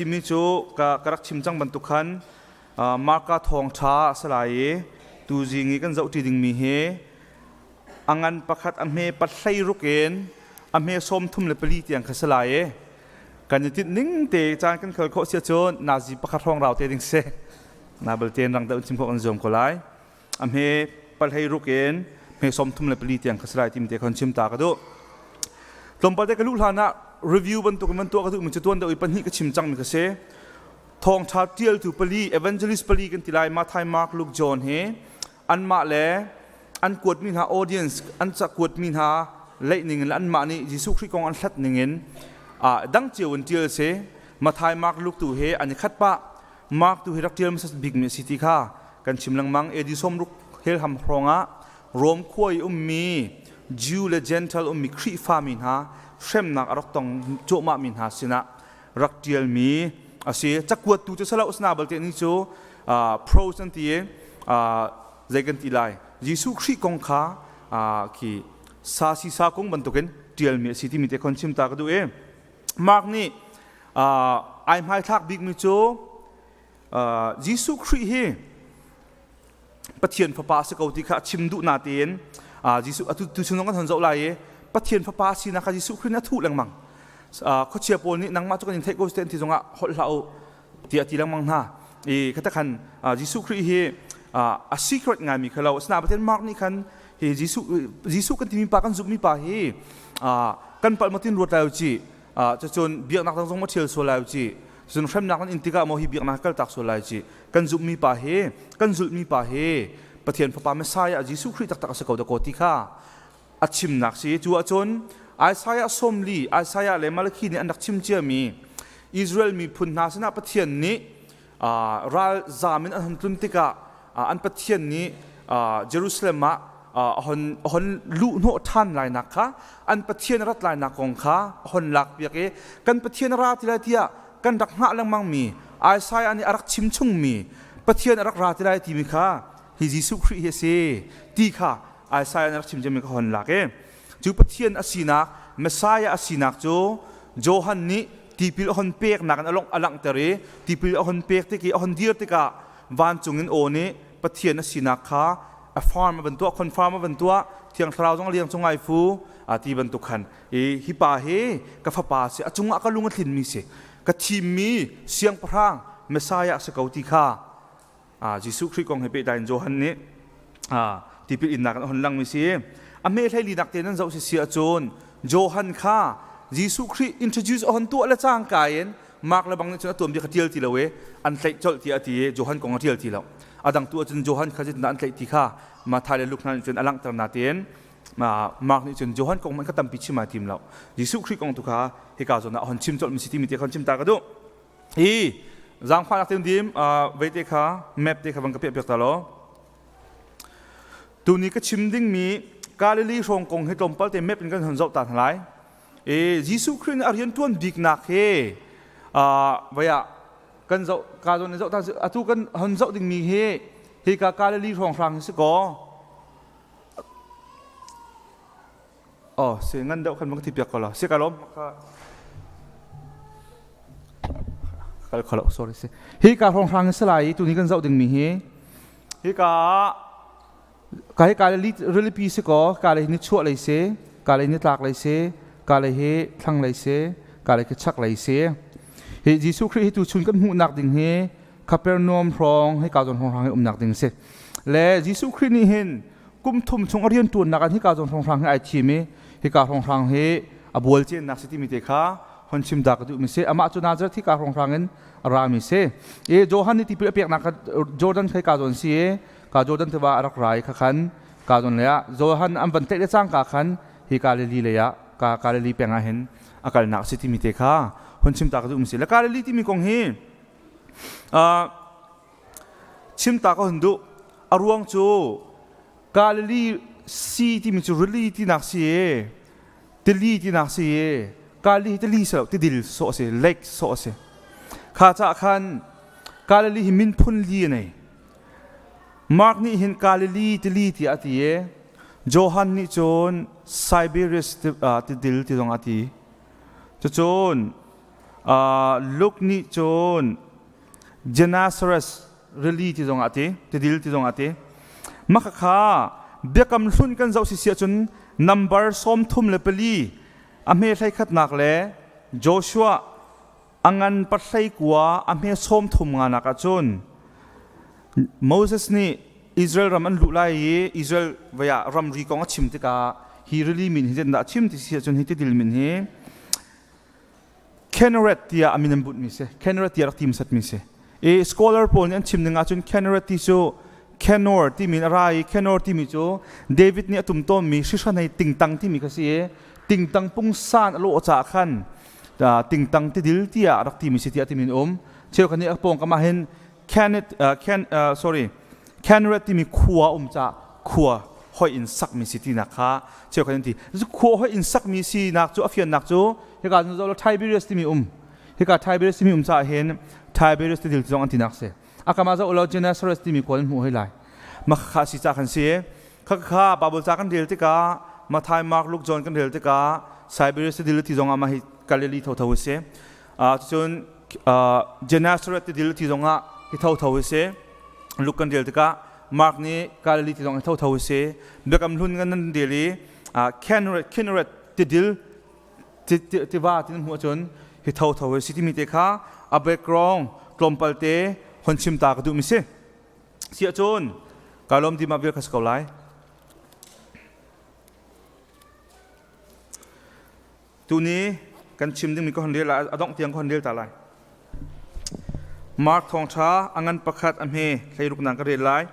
thimmi cu ka ka rak chim cang bantuk khan Marka thawngṭha a si lai i tuzing i kan zohṭi dingmi hi a ngan pakhat a hme pahlei ruk in a hme 34 tiang kha si lai i kan i tinh ning te caan kan khal khawh si ahcun nazi pakhat hrawng rau te ding si. Na belte in rang deuh in chim khawh kan zuam ko lai. A hme pahlei ruk in hme 34 tiang kha si lai timi te khan chim ta ka duh. Tlawmpal te ka luh hlan ah review bantuk in van tuah ka duh mi cu tuan deuh i pahnih ka chim cang mi ka si. Thawngṭha ṭialtu pali evangelist pali kan ti lai Matthai, Mark, Luke, John hi anmah le an kuatmi hna audience an ca kuatmi hna leih ning in anmah nih Jesuh Khrih kong an hlat ning in dang cio in ṭial si. Matthai, Mark, Luke tu hi an i khat pah. Mark tu hi rak ṭial hmasa bikmi a si ti kha kan chim lengmang. AD 60 helham hrawng ah Rom khua i ummi Jew le Gentile ummi Khrihfa mi hna hremnak a rak tong cuahmah mi hna sinah rak ṭialmi a si. Cakuattu cu salo asina balte ni cu pros an ti i zei kan ti lai Jesuh Khrih kong kha khi sa si sa kung bantukin ṭialmi a si timi te khon chim ta ka duh i Mark nih ai hmaithlak bikmi cu Jesuh Khrih hi Pathian fapa a si ko ti kha a chim duh na tein Jesuh atu tu chung kan hon zoh lai i Pathian fapa sinak kha Jesuh Khrih nih a thuh lengmang. Khuachia pawl nih nangmah cu kan in theih ko ti zongah holh hlah u tiah ti lengmang hna. I khata khan Jesuh Khrih hi a secret ngaimi kha lo. Asinain Pathian Mark nih khan hi Jesuh Jesuh kan timi pa kan zumhmi pa hi kan palh maw tin ruat lai u ci. Cucun biaknak dang zong ma ṭhial sual lai u ci. Cun hremnak nan in tikah maw hi biaknak kal tak sual lai ci. Kan zumhmi pa hi kan zulhmi pa hi Pathian Fapa Messiah Jesuh Khrih taktak a si ko dakaw ti kha a chimnak si. Cu ahcun Isaiah 40, Isaiah le Malakhi nih an rak chim ciami Israel miphun hna sinah Pathian nih ral zam in an hon tlun tikah an Pathian nih Jerusalem ah a hon luhhnawh ṭhan lainak kha an Pathian rat lainak kong kha a hon lakpiak i kan Pathian ra ti lai tiah kan rak hngah lengmangmi Isaiah nih a rak chim chungmi Pathian a rak ra ti lai timi kha hi Jesuh Khrih hi a si ti kha Isaiah nih a rak chim ciami kha hon lak i cu Pathian a sinak Messiah a sinak cu Johan nih tipil a hon peknak in a langhter i tipil a hon pek tik i a hon dir tikah vancung in aw nih Pathian a sinak kha a farm a van tuah confirm a van tuah Thiang Thlarau zong a liang cung ai fu a ti bantuk khan i hi pa hi ka fapa si a cungah ka lung a tlinmi si ka thimmi siangpahrang Messiah si ko ti kha Jesuh Khrih kong he pehtlai in Johan nih tipil innak in a hon langmi si. A hme hlei linak te nan zoh si si ahcun Johan kha Jesuh Khrih introduce a hon tuah le cangka in Mark le bang nih cun a tuanbia kha tial ti lo i an tlaih colh tiah a ti i Johan kong a tial ti lo. A dang tu ahcun Johan kha zeitindah an tlaih ti kha Matthai le Luke hna nih cun a langhter natein Mark nih cun Johan kong hmanh kha tampi chim ai tim lo. Jesuh Khrih kong tu kha hika zawn ah a hon chim colh mi si timi te kha chim ta ka duh. Hi zaangfahnak te dim veite kha map te kha van ka piah piak ta law. Tuni ka chim dingmi Galilee hrawng kong hi tlawmpal te map in kan hon zoh ta hna lai. E Jesuh Khrih nih a rian ṭuan biknak hi vai ah kan zoh ka zawn in zoh ta atu kan hon zoh dingmi hi hika Galilee hrawnghrang hi si kaw Oh, si ngan deuh khan ka ti piak ko lo. Si ka lawm. Kal kholo, sorry si. Hi ka hrawnghrang si lai tu ni kan zoh dingmi hi. Hi ka ka hi ka le rilipi si ko, ka le ni chuah lei si, ka le ni tlak lei si, ka le hi thlang lei si, ka le khi chak lei si. Hi Jesuh Khrih hi tu chun kan hmuhnak ding hi Capernaum hrawng hi ka zawn hrawnghrang hi umnak ding si. Le Jesuh Khrih nih hin kum thum chung a rian ṭuannak ah hika zawn hrawnghrang hi ai thim i hika hrawnghrang hi a bual cennak si timi te kha hon chim da ka duhmi si. Amah cu Nazareth hika hrawnghrang in a rami si. I Johan nih tipil a peknak kha Jordan kha ka zawn si i ka Jordan tiva a rak ra i kha khan ka zawn lei ah Johan an van tlaih le cangka khan hi Galilee lei ah ka Galilee peng ah hin a kalnak si timi te kha hon chim ta ka duhmi si. Le Galilee timi kong hi Chim ta ka hun duh. A ruang cu Galilee si timi cu rili tinak si i tili tinak si i Galilee hi tili si lo tidil sawh a si lake sawh a si. Kha caah khan Galilee hi min phun li a nei. Mark nih hin Galilee tili tiah a ti i Johan nih cun Siberius tidil ti zong a ti. Cucun. Luke nih cun Gennesaret rili ti zong ah ti, tidil ti zong ah ti. Mah kha biakam hlun kan zoh sisi ahcun number 34 a hme 11nak le Joshua a ngan 19 a hme 35nak ahcun Moses nih Israel ram an luh lai i Israel vei ah ramri kong a chim tikah hi rili min hi zeitindah a chim ti si ahcun hi tidil min hi Kinneret tiah a min an bunhmi si. Kinneret tiah rak ti hmasatmi si. I scholar pawl nih an chim ning ahcun Kinneret ti cu Kenor timi in a ra i Kenor timi cu David nih a tum tawnmi hrihran hei tingtang timi kha si i tingtang pungsan a lawh caah khan tingtang tidil tiah rak timi si tiah timi in um. Cheukhat nih a pawngkam ah hin Kenneth, Ken, sorry, Kenret timi khua um caah khua hoih in sakmi si tinak kha cheukhat an ti. Khua hoih in sakmi sinak cu a fiannak cu hika cun zoh Tiberius timi um. Hika Tiberius timi um caah hin Tiberius tidil zong an tinak si. Akama zoh lo Gennesaret timi khua an hmuh hoi lai. Makha si ca kan si. Kha kha Bible ca kan rel tikah Matthai, Mark, Luke, John kan rel tikah Tiberius tidil ti zong ah mah hi Galilee thotho a si. Cun Gennesaret tidil ti zongah hi thotho a si. Luke kan rel tikah Mark nih Galilee ti zong hi thotho a si. Biakam hlun kan nan rel i Kinneret tidil tiva ti nan hmuh ahcun hi thotho a si timi te kha a background tlawmpal te hon chim ta ka duhmi si. Si ahcun ka lawm di ma vial kha si ko lai. Tuni kan chim dingmi ka hon rel a dongh tiang ka hon rel ta lai. Mark thawngṭha a ngan pakhat a hme 16 nang ka rel lai.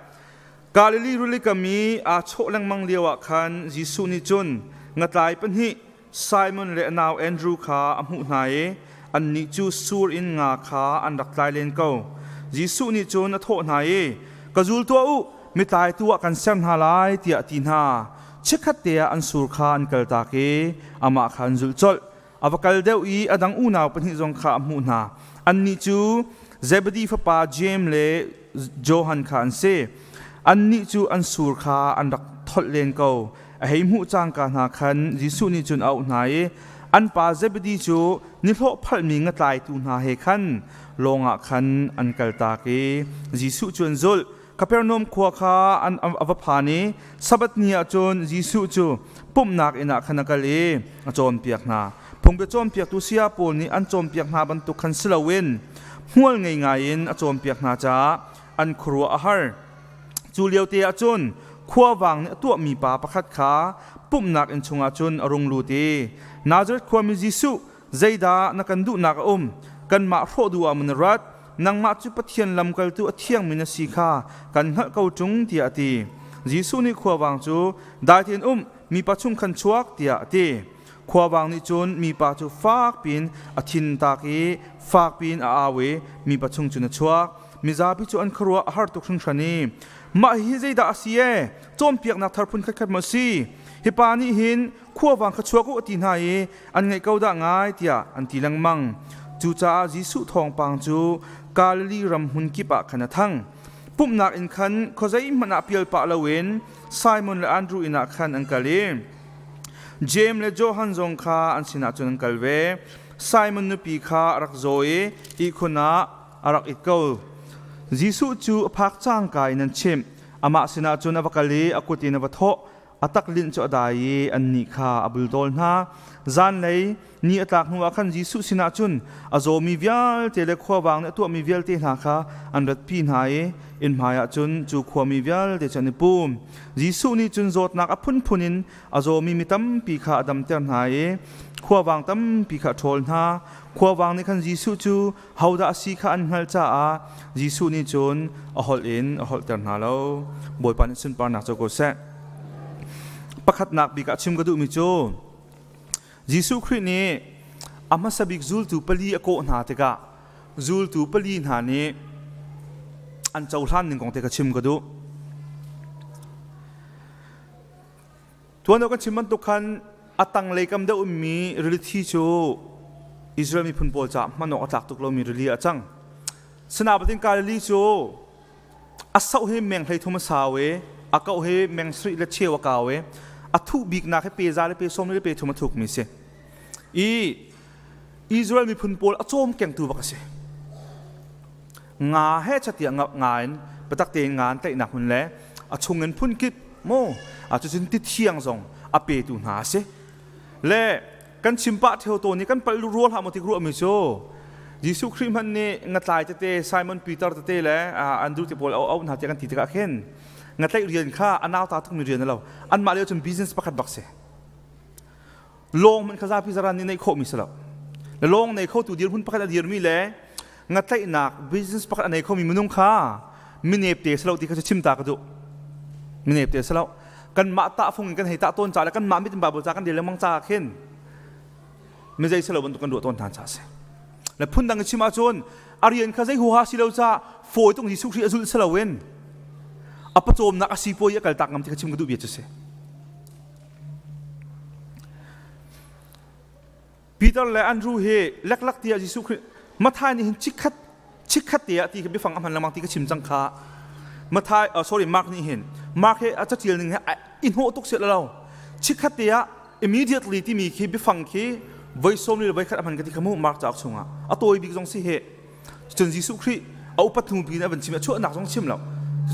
Galilee rili kam i aa chawh lengmang lio ah khan Jesuh nih cun ngatlai pahnih Simon le a nau Andrew kha a hmuh hna i annih cu sur in nga kha an rak tlai len ko. Jesuh nih cun a thawh hna i, Ka zul tuah u, mitlaitu ah kan ser hna lai, tiah a ti hna. Chikkhat te ah an sur kha an kaltak i amah kha an zulh colh. A va kal deuh i a dang unau pahnih zong kha a hmuh hna. Annih cu Zebedi fapa Jeim le Johan kha an si. Annih cu an sur kha an rak tholh len ko. A hei hmuh cangka hna khan Jesuh nih cun a auh hna i an pa Zebedi cu nihlawh phalhmi ngatlaitu hna he khan lawng ah khan an kaltak i Jesuh cu an zulh. Kapernaum khua kha an a va phan i Sabbath ni ah cun Jesuh cu pumhnak inn ah khan a kal i a cawnpiak hna. Phungbia cawnpiaktu saya pawl nih an cawnpiak hna bantuk khan si loin hmual ngei ngai in a cawnpiak hna caah an khuaruah a har. Cu lio te ah cun khuavang nih a tuahmi pa pakhat kha pumhnak inn chungah cun a rung lut i Nazareth khuami Jesuh zeidah na kan duhnak a um? Kanmah hrawh duh ah maw na rat? Nangmah cu Pathian lamkaltu a thiangmi na si kha kan hngalh ko ṭung tiah a ti. Jesuh nih khuavang cu dai tein um, mipa chung khan chuak tiah a ti. Khuavang nih cun mipa cu fak piin a thintak i fak piin a au i mipa chung cun a chuak. Mizapi cu an khuaruah a har tuk hringhran i mah hihi zeidah a si ee? Cawnpiaknak thar phun khatkhat maw a si? Hi pa nih hin khuavang kha chuak u a ti hna i an ngaih ko dah ngai tiah an ti lengmang. Cucaah Jesuh thawngpang cu Galilee ram hmun kip ah khan a thang. Pumhnak inn khan khuazei hmanh ah pial pah loin Simon le Andru inn ah khan an kal i Jeim le Johan zong kha an sinah cun an kal ve. Simon nupi kha a rak zaw i ihkhun ah a rak it ko. Jesuh cu a phak cangka in an chimh. Amah sinah cun a va kal i a kut in a va thawh. A taklinh cu a dai i annih kha a bultawl hna. Zanlei ni a tlak hnuah khan Jesuh sinah cun a zawmi vialte le khuavang nih a tuahmi vialte hna kha an ratpi hna i inn hmaiah cun cu khuami vialte cu an i pum. Jesuh nih cun zawtnak a phunphun in a zawmi mi tampi kha a damter hna i khuavang tampi kha a ṭhawl hna. Khuavang nih khan Jesuh cu hodah a si kha an hngalh caah Jesuh nih cun a holh in a holhter hna lo. Bawipa nih sunparnak co ko seh. Pakhatnak bik ah chim ka duhmi cu Jesuh Khrih nih a hmasa bik zultu pali a kawh hna tikah zultu pali hna nih an cohlan ning kong te ka chim ka duh. Tuan kan chim bantuk khan a tanglei kam deuh ummi rili thi cu Israel miphun pawl caah hman awk a tlak tuk lomi rili a cang. Sinabatin Galilee cu a soh hi meng 33 a sau i a kauh hi meng sarih le cheu a kau i a thuh biknak hi pe za le pe sawm le pe thum a thukmi si. I Israel miphun pawl a cawm kengtu bak a si. Nga he chatiah nga in biatak tein nga an tlaihnak hmun le a chung in phunkip mu a cucun ti thiang zong a petu hna a si. Le kan chim pah theo tawn i kan palh rual hlah maw ti ruahmi cu Jesuh Khrih hmanh nih ngatlai tete Simon Peter tete le Andrew te pawl au hna tiah kan ti tikah khin ngatlaih rian kha a nauta tukmi rian a lo. Anmah lio cun business pakhat bak si. Lawng hmanh kha zapi zaran nih neih khawhmi si lo. Le lawng nei khotu dirhmun pakhat a dirmi le ngatlaihnak business pakhat a nei khomi minung kha minep te si lo ti kha cu chim ta ka duh. Minep te si lo. Kanmah tahfung in kan hei tah tawn ca le kanmah mit in Bible ca kan rel lengmang ca khin mi zei si lo bantuk kan ruah tawn hna ca si. Le phundang in chim ahcun a rian kha zei huaha si lo ca fawi tung Jesuh Khrih a zulh si loin a pawcawmnak a sipuai a kaltak ngam ti kha chim ka duh bia cu si. Peter le Andrew hi leklak tiah Jesuh Khrih Matthai nih hin chikkhat chikkhat te ah ti kha biafang a hman lengmang ti ka chim cang kha Matthai sorry Mark nih hin Mark he a catial ning he i hnawh tuk set lo chikkhat te ah immediately timi khi biafang khi voi sawm le voi khat a hman ka ti kha mu Mark cauk chungah a tawi bik zong si he cun Jesuh Khrih a upat hnu pi in a van chim a chuahnak zong chim lo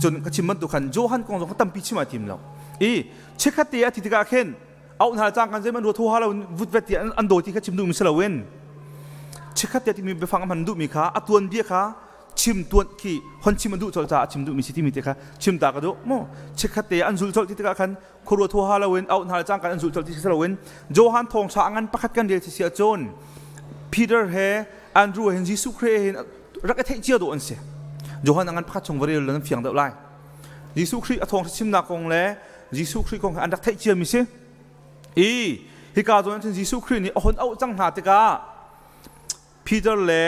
cun ka chim bantuk khan Johan kong zong tampi chim ai tim lo i chikkhat te a ti tikah khin auh hna cang kan zeiman ruat huha lo vut vet ti an dawi ti kha chim duhmi si loin chikkhat te timi biafang a hman duhmi kha a tuan bia kha chim tuan khi hon chim a duh colh caah chim duhmi si timi te kha chim ta ka duh mu chikkhat te an zul colh ti tikah khan khuaruat huha loin auh hna cang kan an zul colh ti si loin Johan thawngṭha a ngan pakhat kan rel si si ahcun Peter he Andrew he Jesuh Khrih he rak i theih cia dawh an si Johan a ngan pakhat chung va rel nan fiang deuh lai Jesuh Khrih a thawngṭha chimnak kong le Jesuh Khrih kong kha an rak theih ciami si. I hika zawn cun Jesuh Khrih nih a hun auh cang hna tikah Peter le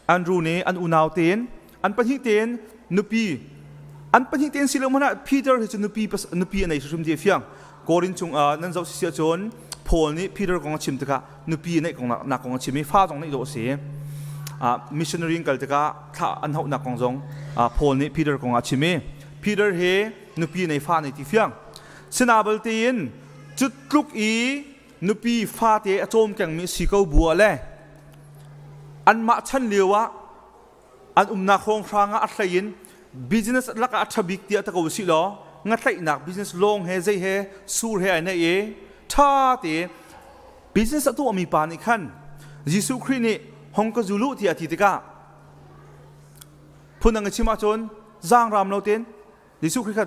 Andrew nih an unau tein an pahnih tein nupi an pahnih tein si lo hmanh ah Peter hi cu nupi nupi a nei hrimhrim ti a fiang. Korin chung nan zoh si ahcun Paul nih Peter kong a chim tikah nupi a neih kong nak kong a chim i fa zong neih dawh a si. Missionary in kal tikah thlah an hauhnak kong zong Paul nih Peter kong a chim i Peter hi nupi nei fa nei ti fiang. Sina balte in cu tluk i nupi fate a cawm kengmi si ko bu ah le anmah chan lio ah an umnak hrawnghrang ah a hlei in business lakah a ṭha bik tiah ta ko usih law ngatlaihnak business lawng he zei he sur he ai neih i ṭha te business a tuahmi pa nih khan Jesuh Khrih nih hong ka zul u tiah a ti tikah phundang i chim ahcun zaangraam lo tein Jesuh Khrih kha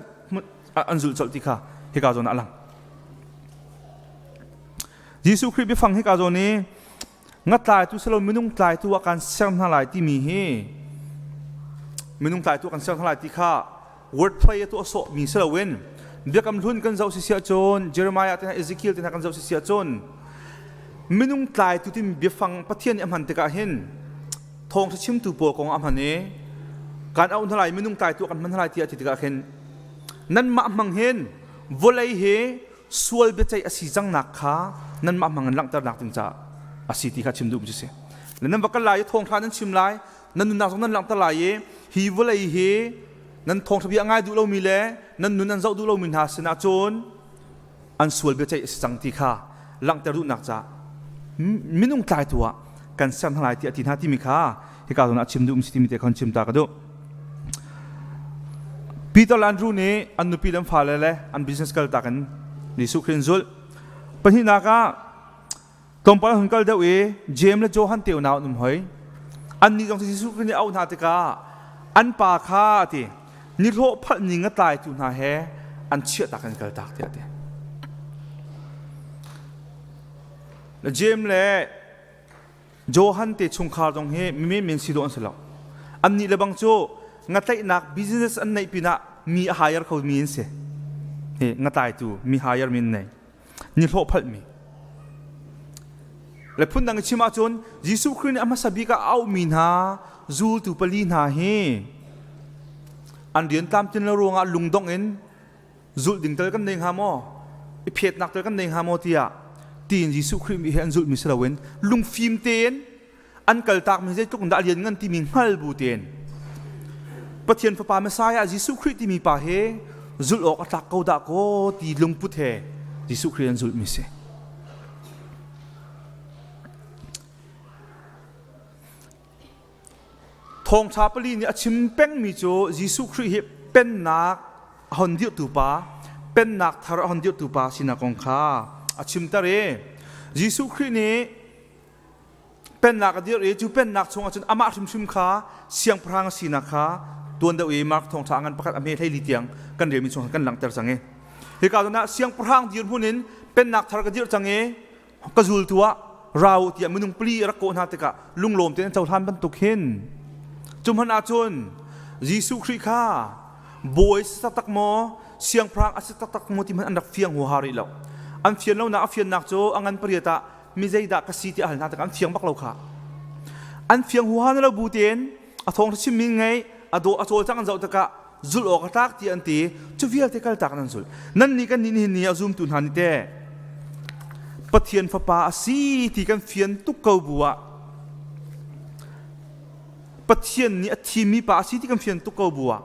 an zulh colh ti kha hika zawn ah a lang. Jesuh Khrih biafang hika zawn i ngatlaitu silo minung tlaitu ah kan ser hna lai timi hi minung tlaitu kan ser hna lai ti kha word play a tuah sawh mi si loin biakam hlun kan zoh si si ahcun Jeremiah te hna Ezekiel te hna kan zoh si si ahcun minung tlaitu timi biafang Pathian nih a hman tikah hin thawngṭha chimtu pawl kong a hman i kan auh hna lai minung tlaitu kan hman hna lai tiah ti tikah khin nanmah hmang hin vawlei hi sual biaceih a si cangnak kha nanmah hmang in langhternak ding caah a si ti kha chim duhmi cu si. Le nan va kal lai i thawngṭha nan chim lai, nan nunnak zong nan langhter lai i hi vawlei hi nan thawngṭha bia a ngai duh lomi le nan nun an zoh duh lomi hna sinah cun an sual biaceih a si cang ti kha langhter duhnak caah minung tlaitu ah kan ser hna lai tiah a ti hna timi kha hika zawn ah chim duhmi si timi te kha chim ta ka duh. Peter le Andrew nih an nupi le an fale le an business kal tak in Jesuh Khrih an zulh. Pahnihnak ah tlawmpal an hun kal deuh i Jeim le Johan te unau an um hoi. Annih zong Jesuh Khrih nih a auh hna tikah an pa kha a ti nihlawh phalh ning a tlaitu hna he an chiahtak in kaltak tiah a ti. Jeim le Johan te chungkhar zong hi mi men si dawh an si lo. Annih le bang cu ngatlaihnak business an neih pinah mi a hire kho mi an si. Hi ngatlaitu mi hire mi an nei. Ni hlawh phalh mi. Le phundang i chim ahcun Jesuh Khrih nih a hmasa bik ah auh mi hna zultu pali hna hi an rian tlamtlin lo ruangah lungdongh in zulh ding tal kan nei hnga maw i phetnak tal kan nei hnga maw tiah tiin Jesuh Khrih mi he an zulhmi si loin lungfim tein an kaltakmi zeitluk in dah lian ngan timi hngal bu tein Pathian Fapa Messiah Jesuh Khrih timi pa he zulh awk a tlak ko dah kaw ti lungput he Jesuh Khrih an zulhmi si. Thawngṭha pali nih a chim pengmi cu Jesuh Khrih hi pennak a hon dirhtu pa, pennak thar a hon dirhtu pa sinak kong kha a chimter i Jesuh Khrih nih pennak a dirh i cu pennak chungah cun amah hrimhrim kha siangpahrang a sinak kha tuan deuh i Mark thawngṭha a ngan pakhat a hme 14 tiang kan relmi chung kan langhter cang i hika zawn ah siangpahrang dirhmun in pennak thar ka dirh cang i ka zultu ah ra u tiah minung pali a rak kawh hna tikah lunglawm tein an cohlan bantuk hin cu hmanh ahcun Jesuh Khrih kha bawi si taktak maw siangpahrang a si taktak maw ti hmanh an rak fiang huaha rih lo. An fian lonak a fiannak cu a ngan pariat ah mi zeidah ka si ti a hal hna tikah an fiang bak lo kha. An fiang huaha na lo bu tein a thawng chimmi ngei a dawh a cawlcang an zoh tikah zulh awk a tlak ti an ti. Cu vialte kaltak nan zulh. Nan nih kan nih nihin ni ah zumtu hna nih teh Pathian fapa a si ti kan fian tuk ko bu ah Pathian nih a thimmi pa a si ti kan fian tuk ko bu ah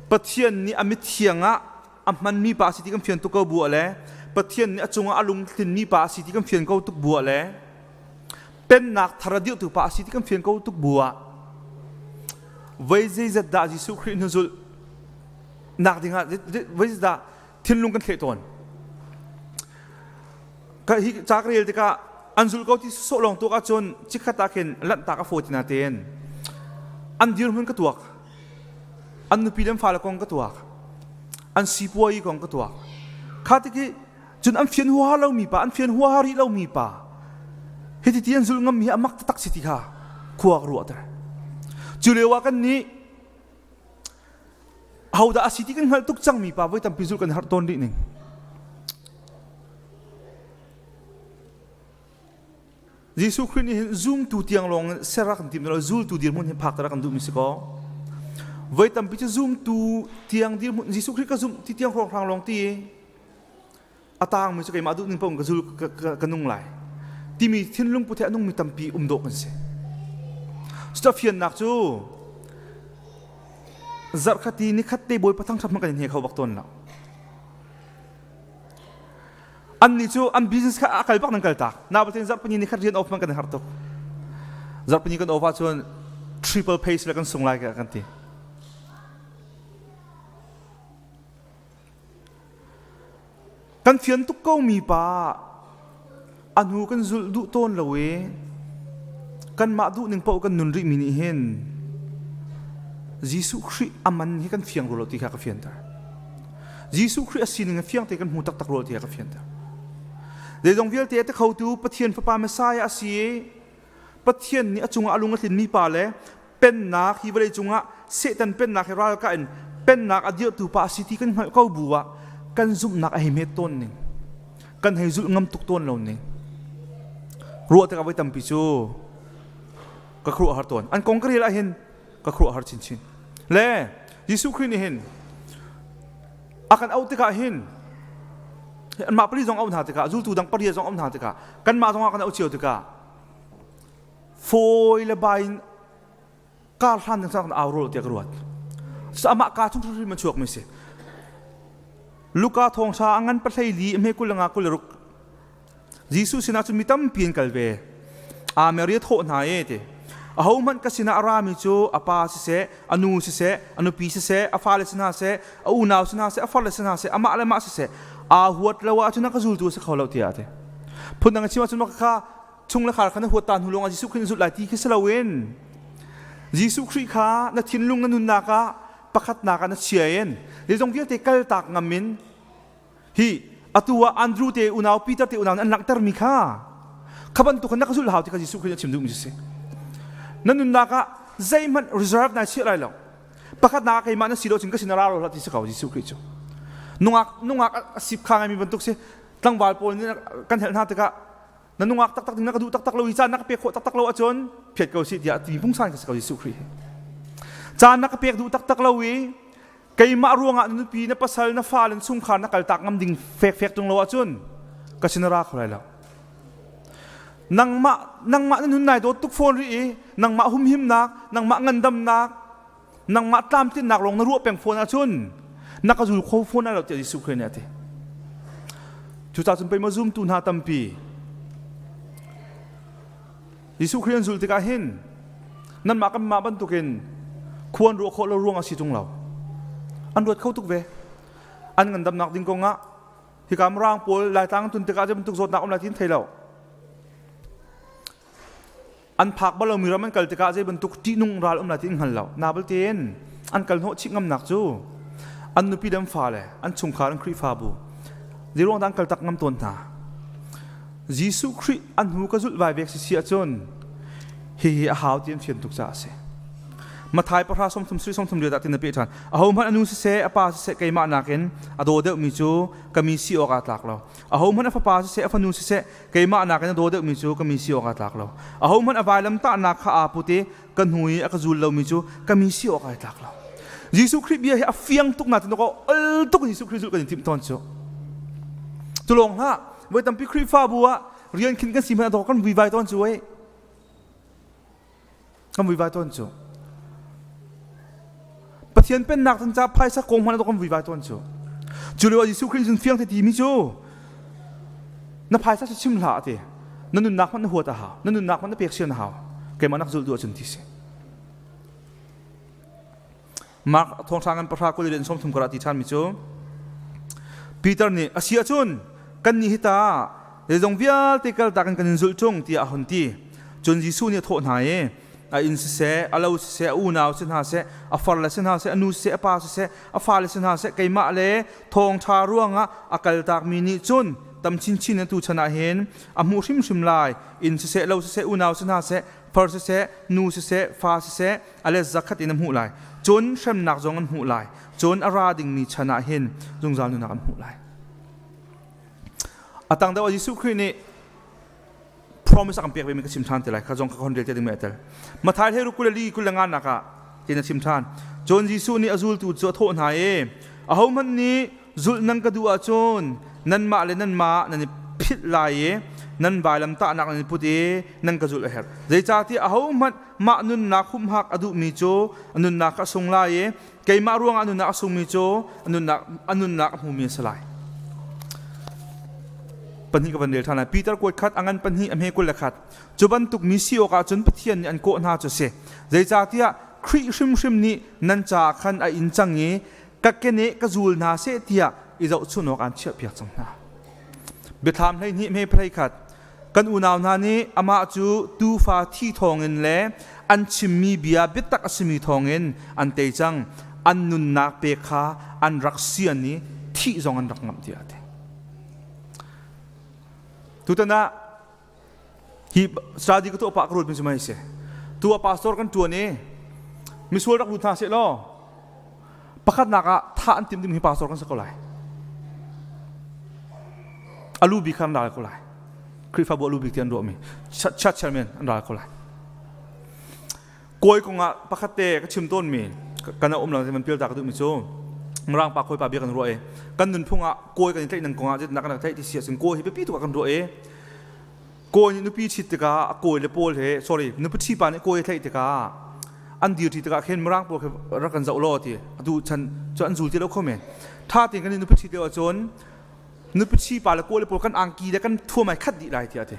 Pathian nih a mithiang ah a hmanmi pa a si ti kan fian tuk ko bu ah le Pathian nih a cungah a lungtlinmi pa a si ti kan fian ko tuk bu ah le pennak thar a dirhtu pa a si ti kan fian ko tuk bu ah voi zeizat dah Jesuh Khrih hnuzulh nak dingah voi zeizat dah thinlung kan thleh tawn. Ka hi ca ka rel tikah an zulh ko ti sawh lawng tuak ahcun chikkhat ah khin lanhtak a fawi ti na tein an dirhmun ka tuak. An nupi le an fale kong ka tuak. An sipuai kong ka tuak. Kha tikhi cun an fian huaha lomi pa an fian huaha rih lomi pa hiti ti an zulh ngammi hi a mak taktak si ti kha khua ka ruahter. Cu lio ah kan nih ahodah a si ti kan hngalh tuk cangmi pa voi tampi zulh kan harh tawn rih ning. Jesuh Khrih nih hin zumtu tiang lawng in ser a kan tim lo, zultu dirhmun hin phak ter a kan duhmi si kaw. Voi tampi cu zumtu tiang dirhmun Jesuh Khrih ka zumh ti tiang hrawnghrang lawng ti a tangmi cu keimah duh ning paoh ka zul ka nung lai timi thinlung put he a nungmi tampi um dawh kan si. Cucaah fiannak cu zarhkhat i nikhat te Bawipa thangṭhat hmanh kan in he kho bak tawn lo. Annih cu an business kha a kal bak nan kal tak. Nabatin zarhpini nikhat rian off hmanh kan i harh tuk. Zarhpini kan off ahcun triple pay sila kan sung lai kan ti. Kan fian tuk ko mi pa a hnu kan zulh duh tawn lo i kanmah duh ning paoh kan nun rih mi nih hin Jesuh Khrih a man hi kan fiang rua lo ti kha ka fianter. Jesuh Khrih a sining a fiang te kan hmu taktak rua ti kha ka fianter. Zeizong vialte a ti khotu Pathian Fapa Messiah a si i Pathian nih a cungah a lung a tlinmi pa le pennak hi vawlei cungah Satan pennak hi ralkah in pennak a dirhtu pa a si ti kan hngalh ko bu ah kan zumhnak a hei hmet tawn ning kan hei zulh ngam tuk tawn lo ning ruah tikah voi tampi cu ka khuaruah har tawn an kong ka rel ah hin ka khuaruah har chinchin le Jesuh Khrih nih hin a kan auh tikah hin anmah pali zong auh hna tikah zultu dang pariat zong auh hna tikah kanmah zong ah kan auh cio tikah fawi le bai in kar hlan ding kan au rol tiah ka ruat. Amah ka chung hrimhrim a chuakmi si. Luka thawngṭha a ngan pahlei li hme kul nga kul ruk Jesuh sinah cun mi tampi an kal ve. A Mary a thawh hna e ti. Ahohmanh ka sinah a rami cu a pa siseh, a nu siseh, a nupi siseh, a fale si hna seh, a unau si hna seh, a farle si hna seh, amah le mah siseh, aa huat lo ahcun a ka zultu a si kho lo tiah a ti. Phundang a chim ahcun mah kha chung le khar kha na huat ta hnu lawngah Jesuh Khrih na zulh lai ti khi si loin Jesuh Khrih kha na thinlung na nunnak ah pakhatnak ah na chia in zeizong vialte kaltak ngam in hi atu ah Andrew te unau Peter te unau an langhtermi kha kha bantuk khan na ka zulh hau ti kha Jesuh Khrih nih a chim duhmi cu si. Na nunnak ah zeihmanh reserve nai chiah lai lo. Pakhatnak ah keimah na si lo cun ka sin a ra lo hlah ti si ko Jesuh Khrih cu. Nungak nungak a sip kha ngaimi bantuk si. Tlangval pawl nih kan helh hna tikah na nungak taktak ding na ka duh taktak lo i caan na ka pek khawh taktak lo ahcun phiat ko sih tiah ti pungsan ka si ko Jesuh Khrih hi. Caan na ka pek duh taktak lo i keimah ruangah na nupi na pasal na fale na chungkhar na kaltak ngam ding fekfek tung lo ahcun ka sin ra kho lai lo. Nangmah nangmah na nun nai dawt tuk fawn rih i nangmah humhimnak nangmah ngandamnak nangmah tlamtlinnak lawng na ruah peng fawn ahcun na ka zul kho fawn lai lo tiah Jesuh Khrih nih a ti. Cucaah cun pei maw zumtu hna tampi Jesuh Khrih an zulh tikah hin nanmah kanmah bantukin Khuan ruah khawh lo ruang a si tung lo. An ruat kho tuk ve. An ngandamnak ding kong ah hika Mirang pawl Laitlang tun tikah zei bantuk zawtnak um lai tin thei lo. An phak bal lomi ram an kal tikah zei bantuk ṭihnung ral um lai ti an hngal lo. Na tein an kal hnawh chih ngamnak cu an nupi le an fale, an chungkhar, an Khrihfabu zeiruang dah an kal tak ngam tawn hna. Jesuh Khrih an hnu ka zulh vai vek si si ahcun hihi a hau ti an fian tuk caah a si. Mathai pahra sawmthum sui sawmthum riat ah tin a peh ṭhan. Ahohmanh a nu siseh, a pa siseh keimah nakin a daw deuhmi cu ka mi si awk aa tlak lo. Ahohmanh a fapa siseh, a fanu siseh keimah nakin a daw deuhmi cu ka mi si awk aa tlak lo. Ahohmanh a vailam tahnak kha aa put i ka hnu i a ka zul lomi cu ka mi si awk ai tlak lo. Jesuh Khrih bia hi a fiang tuk nain ka ol tuk Jesuh Khrih zulh kan i timh tawn cu. Cu lawng hlah, voi tampi Khrihfabu ah rian khin kan si hmanh ah kan vuivai tawn cu ei. Kan vuivai tawn cu. Pathian pennak tan ca phaisa kong hmanh ah kan vuivai tawn cu. Cu lio ah Jesuh Khrih cun fiang te ti mi cu na phaisa cu chim hlah ti. Na nunnak hmanh na huat a hau. Na nunnak hmanh na pek sian a hau. Keimah nak zulh duh ahcun ti si. Mark thawngṭha ngan pahra kul in 30 kar ah ti ṭhan mi cu Peter nih a si ahcun kan nih hi ta zeizong vialte kaltak in kan in zulh ṭung tiah a hun ti. Cun Jesuh nih a thawh hna i a inn siseh, a lo siseh, a unau si hna seh, a farle si hna seh, a nu siseh, a pa siseh, a fale si hna seh, keimah le thawngṭha ruangah a kaltakmi nih cun tam chinchin in tuchan ah hin a hmuh hrimhrim lai. Inn siseh, lo siseh, unau si hna seh, far siseh, nu siseh, fa siseh, a let zakhat in a hmuh lai. Cun hremnak zong an hmuh lai. Cun a ra dingmi chan ah hin zungzal nunnak an hmuh lai. A tang deuh ah Jesuh Khrih nih promise a kan pek ve mi ka chim ṭhan te lai. Kha zong kha ka hon rel te ding mi a tel. Mathai hlei ruk 22 25 nak ah tin a chim ṭhan. Cun Jesuh nih a zultu cu a thawh hna i ahohmanh nih zulh nan ka duh ahcun nanmah le nanmah nan i philh lai i nan vailamtahnak nan i put i nan ka zulh a herh. Zeicahtiah ahohmanh mah nunnak humhak a duhmi cu a nunnak a sung lai i keimah ruangah a nunnak a sungmi cu a nunnak a hmumi a si lai. Pahnih ka van rel ṭhan lai. Peter kuat khat a ngan pahnih a hme 21. Cu bantuk mi si awkah cun Pathian nih an kawh hna cu a si. Zeicahtiah Khrih hrimhrim nih nan caah khan a in cang i ka keneh ka zul hna seh tiah i zohchunh awk aan chiahpiak cang hna. Biathlam 12 hme 11 Kan unau hna nih amah cu tuufa thi thawngin le an chimmi bia biatak a simi thawngin an tei cang. An nunnak pek kha an rak sian i thih zong an rak ngamh tiah a ti. Tutan ah hi study ka tuah pah ka ruat mi cu mei si. Tu ah pastor kan ṭuan i misual rak lut hna seh law pakhatnak ah thah an timh ding hi pastor kan si ko lai. Alu bik kha an ral ko lai. Khrihfabu alu bik ti an ruahmi church chairman an ral ko lai. Kawi kong ah pakhat te ka chim tawnmi kan um lo man pial ta ka duhmi cu Mirang pa kawi pa bia kan ruah i kan nunphung ah kawi kan i tlaih nang kong ah zeitindah kan rak tlaih ti si ahcun kawi hi biapi tuk ah kan ruah i kawi nih nupi ṭhit tikah a kawi le pawl he sorry nupi ṭhi pa nih kawi a tlaih tikah an dir ṭi tikah khin Mirang pawl khi rak kan zoh law ti atu chan cu an zul ti lo kho men ṭha tein kan i nupi ṭhit lio ahcun nupi ṭhi pa le kawi le pawl kan angki le kan thuam ai khat dih lai tiah a ti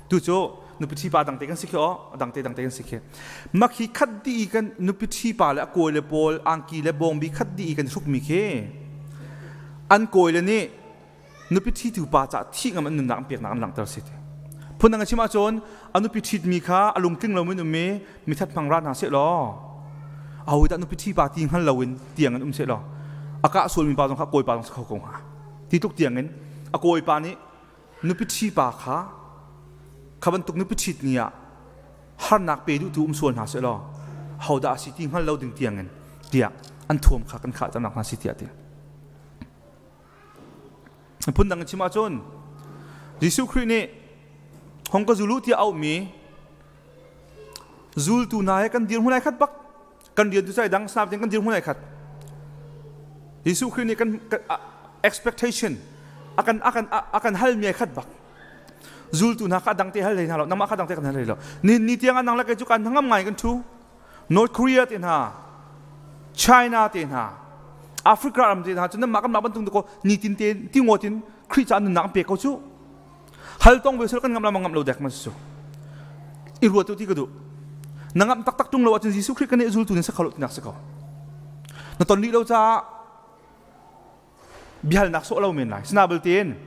tu cu nupi ṭhi pa dangte kan si khi aw dangte dangte kan si khi makhi khat dih i kan nupi ṭhi pa le a kawi le pawl angki le bawngbi khat dih i kan hrukmi khi an kawi le nih nupi ṭhitu pa cah thih ngam an nunnak an peknak an langhter si ti phundang a chim ahcun a nupi ṭhitmi kha a lungtling loin um i mithat hmang ra hna seh law aho dah nupi ṭhi pa ti hngal loin tiang in um seh law a kah sualmi pa zong kha kawi pa zong si kho ko hnga ti tluk tiang in a kawi pa nih nupi ṭhi pa kha kha bantuk nupi ṭhit ni ah harnak pe duhtu um sual hna seh law ho dah a si ti hngal lo ding tiang in tiah an thuam kha kan khah cangnak hna si tiah ti Phundang in chim ahcun Jesuh Khrih nih hong ka zul u tiah auhmi zultu hna he kan dirhmun ai khat bak kan rian tu cai dang snap kan dirhmun ai khat Jesuh Khrih nih kan expectation akan akan akan halmi ai khat bak zultu hna kha dang te hal hlei hna lo nangmah kha dang te kan hal hlei lo ni ni tiang nang le kei cu kan ngam ngai kan thu North Korea te hna, China te hna, Africa ram te hna cu nanmah kanmah bantuk ko nitin te ti ngawt in Khrih ca nunnak an pek ko cu. Hal tong ve sel kan ngam la ngam lo dek ma su. I ruat tu ti ka duh. Na ngamh taktak ṭung lo ahcun Jesuh Khrih kan i zultu na si kho lo tinak si ko. Na ton rih lo caah biahalnak sawh lo men lai. Sinabalte in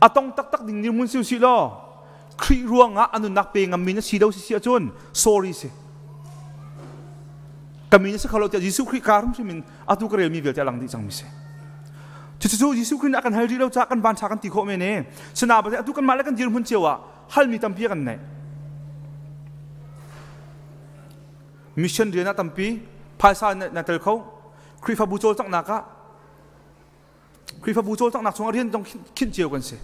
a tong taktak ding dirhmun si usih law Khrih ruangah a nunnak pe ngammi na si lo si si ahcun sorry si. Ka mi na si kho lo tiah Jesuh Khrih ka hrimhrim in atu ka relmi vialte a lang dih cangmi si. Cucu Jesuh Khrih nih a kan hal rih lo caah kan vanṭha kan ti khawh men e. Sinabalte atu kanmah le kan dirhmun cio ah halmi tampi a kan neih. Mission rian ah tampi phaisa na tel kho. Khrihfabu cawlcanghnak ah Khrihfabu cawlcanghnak chungah rian zong khinh cio kan si.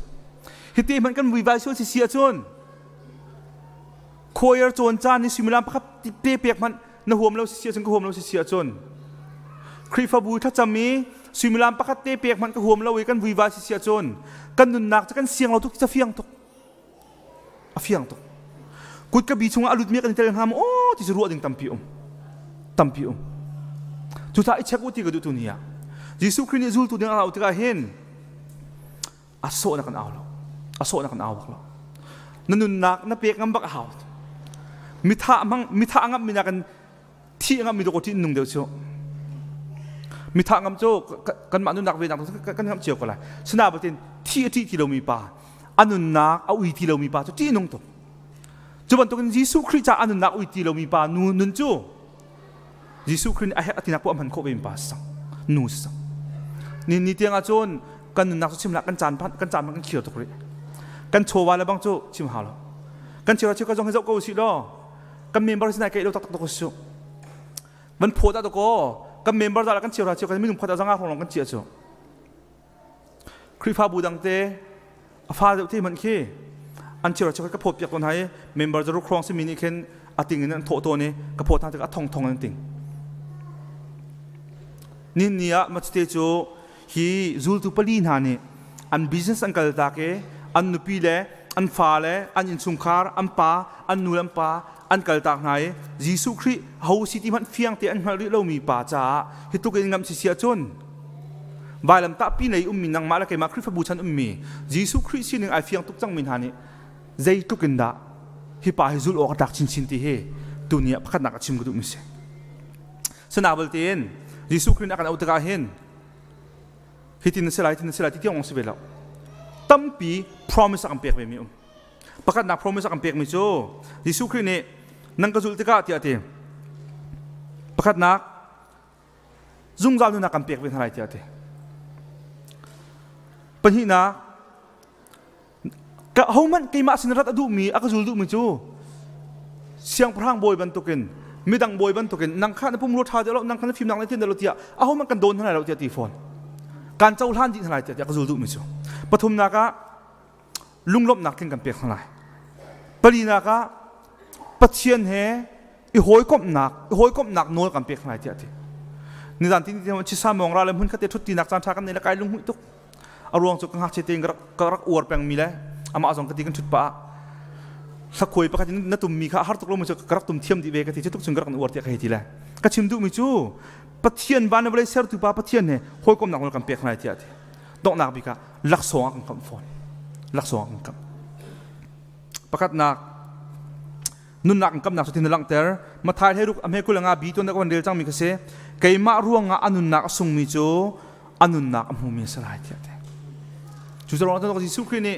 Hiti hmanh kan vuivai sual si si ahcun choir cawn caan ni suimilam pakhat te pek hmanh na huam lo si si ahcun ka huam lo si si ahcun Khrihfabu thlacam i suimilam pakhat te pek hmanh ka huam lo i kan vuivai si si ahcun kan nunnak cu kan siang lo tuk ca fiang tuk a fiang tuk kut ka bi chungah a lutmi kan i tel hnga maw aw ti cu ruah ding tampi um tampi um cucaah i check u ti ka duh tu ni ah Jesuh Khrih nih zultu ding a au tikah hin a sawh na kan au lo a sawh na kan au bak lo na nunnak na pek ngam bak a hau mitha mang mitha ngam mi nakin thi ngam mi dawk ti nung deuh cu mitha ngam cu kanmah nunnak ve nak kan ngam cio ko lai sina batin thi a ṭih ti lomi pa a nunnak a ui ti lomi pa cu ṭih nung tuk cu bantukin Jesuh Khrih ca a nunnak ui ti lomi pa nu nun cu Jesuh Khrih nih a herh a tinak poah hman khawh ve mi pa si nu si ni ni tiang ah cun kan nunnak cu chim lah kan caan kan caan kan khir tuk rih kan chawva le bang cu chim hau lo kan chira cheu ka zong hi zoh ko usih law kan member sinai kai lo tak tak su van phaw da ko kan member da kan chira cheu kan minung khat zanga hong long kan chia chu Khrihfabu dang te a fa deuh te hmanh khi an chira cheu ka phawt piak tawn hai member zaru khrong simi nih khin a ting in an thawh tawn i ka phawt hna tikah a thong thong an ting ni ni ah machite cu hi zultu pali hna nih an business an kal tak i an nupi le an fa le an innchungkhar an pa an nu le an pa an kal tak hna i Jesuh Khrih ho si ti hmanh fiang te an hngalh rih lomi pa caah hi tluk in ngamh si si ahcun vailamtah pi lei ummi nangmah le keimah Khrihfabu chan ummi Jesuh Khrih sining ai fiang tuk cangmi hna nih zeitluk in dah hi pa hi zulh awk a tlak chinchin ti hi tuni ah pakhatnak a chim ka duhmi si. Sanabal tein Jesuh Khrih nih a kan auh tikah hin hitin na si lai hitin na si lai ti tiang si ve lo. Tampi promise a kan pek ve mi um. Pakhatnak promise a kan pekmi cu Jesuh Khrih nih nan ka zulh tikah tiah a ti. Pakhatnak zungzal nunnak kan pek ve hna lai tiah a ti. Pahnihnak ka hohmanh keimah sin rat a duhmi a ka zul duhmi cu siangpahrang bawi bantukin midang bawi bantukin nang kha na pumrua ṭha deuh lo nang kha na fimnak na tin deuh lo tiah ahohmanh kan dawn hna lai lo tiah ti fawn kan cohlan dih hna lai tiah ka zul duhmi cu pathumnak ah lunglawmhnak tling kan pek hna lai palinak ah Pathian he i hawikomhnak i hawikomhnak nawl kan pek hna lai tiah a ti nizan tin ti chisa mawng ra le hmun khat te thut tinak caan tha kan nei le kai lunghmuih tuk a ruang cu ka ngakchia tein ka rak uar pengmi le amah zong ka ti kan thut pah hlakhuai pakhat in na tummi kha har tuk lo mu cu ka rak tum thiam dih ve ka ti cu tuk cun ka rak uar tiah ka hei ti le ka chim duhmi cu Pathian van le vawlei sertu pa Pathian he hawikomhnak nawl kan pek hna lai tiah a ti donghnak bik ah laksawng a kan kamh fawn laksawng a kan kamh pakhatnak nunnak in kamnak cu tin na langhter Mathai hlei ruk a hme kul nga bi tuan ka van rel cangmi kha si keimah ruangah a nunnak a sungmi cu a nunnak a hmumi a si lai tiah ti cu ruangah cun Jesuh Khrih nih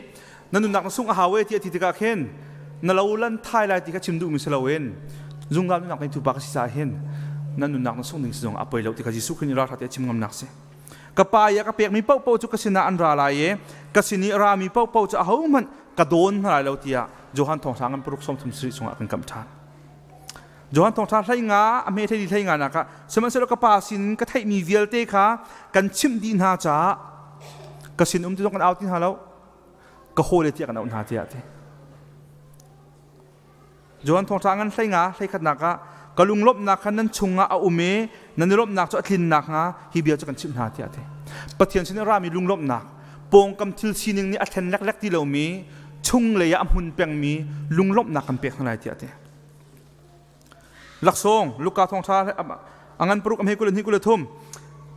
na nunnak na sung a hau e tiah ti tikah khin na lo lan thai lai ti kha chim duhmi si loin zungzal nunnak ngeitu pa ka si caah hin na nunnak na sung ding si zong a poi lo ti kha Jesuh Khrih nih ralṭha te a chim ngamnak si ka pa i a ka pekmi paohpaoh cu ka sinah an ra lai i ka sin i a rami paohpaoh cu ahohmanh ka dawn hna lai lo tiah Johan thawngṭha ngan paruk sawmthum sarih chungah kan kamh ṭhan. Johan thawngṭha hlei nga a hme thei hlei nga nak ah sihmanhsehlaw ka pa sin ka theihmi vialte kha kan chimh dih hna caah ka sin um ti zong kan au ti hna lo ka hawile tiah kan auh hna tiah a ti. Johan thawngṭha ngan hlei nga hlei khatnak ah ka lunglawmhnak kha nan chungah a um i nan i lawmhnak cu a tlin nakhnga hi bia cu kan chimh hna tiah a ti. Pathian sin i rami lunglawmhnak pawngkam thil sining nih a thlen leklek ti lomi chunglei ah a hmun pengmi lunglawmhnak kan pek hna lai tiah a ti. Laksawng Luka thawngṭha a ngan paruk a hme kul hnih kul thum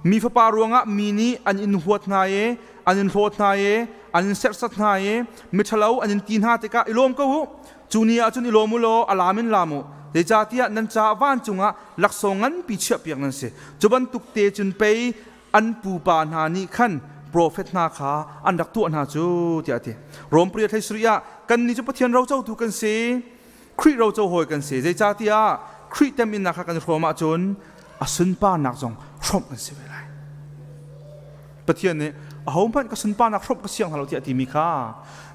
mi fapa ruangah mi nih an in huat hna i an in hlawt hna i an in serhsat hna i miṭhalo an in ti hna tikah i lawm ko u Cu ni ah cun i lawm u law a laam in laam u. Zeicahtiah nan caah vancung ah laksawng nganpi chiahpiak nan si. Cu bantuk te cun pei an pupa hna nih khan profet hna kha an rak tuah hna cu tiah a ti. Rom pariat hlei sarih ah kannih cu Pathian rocotu kan si. Khrih roco hawi kan si. Zeicahtiah Khrih teminnak kha kan i hrawm ahcun a sunparnak zong hrawmh kan si ve lai. Pathian nih ahohmanh ka sunparnak hrawmh ka siang hna lo tiah a timi kha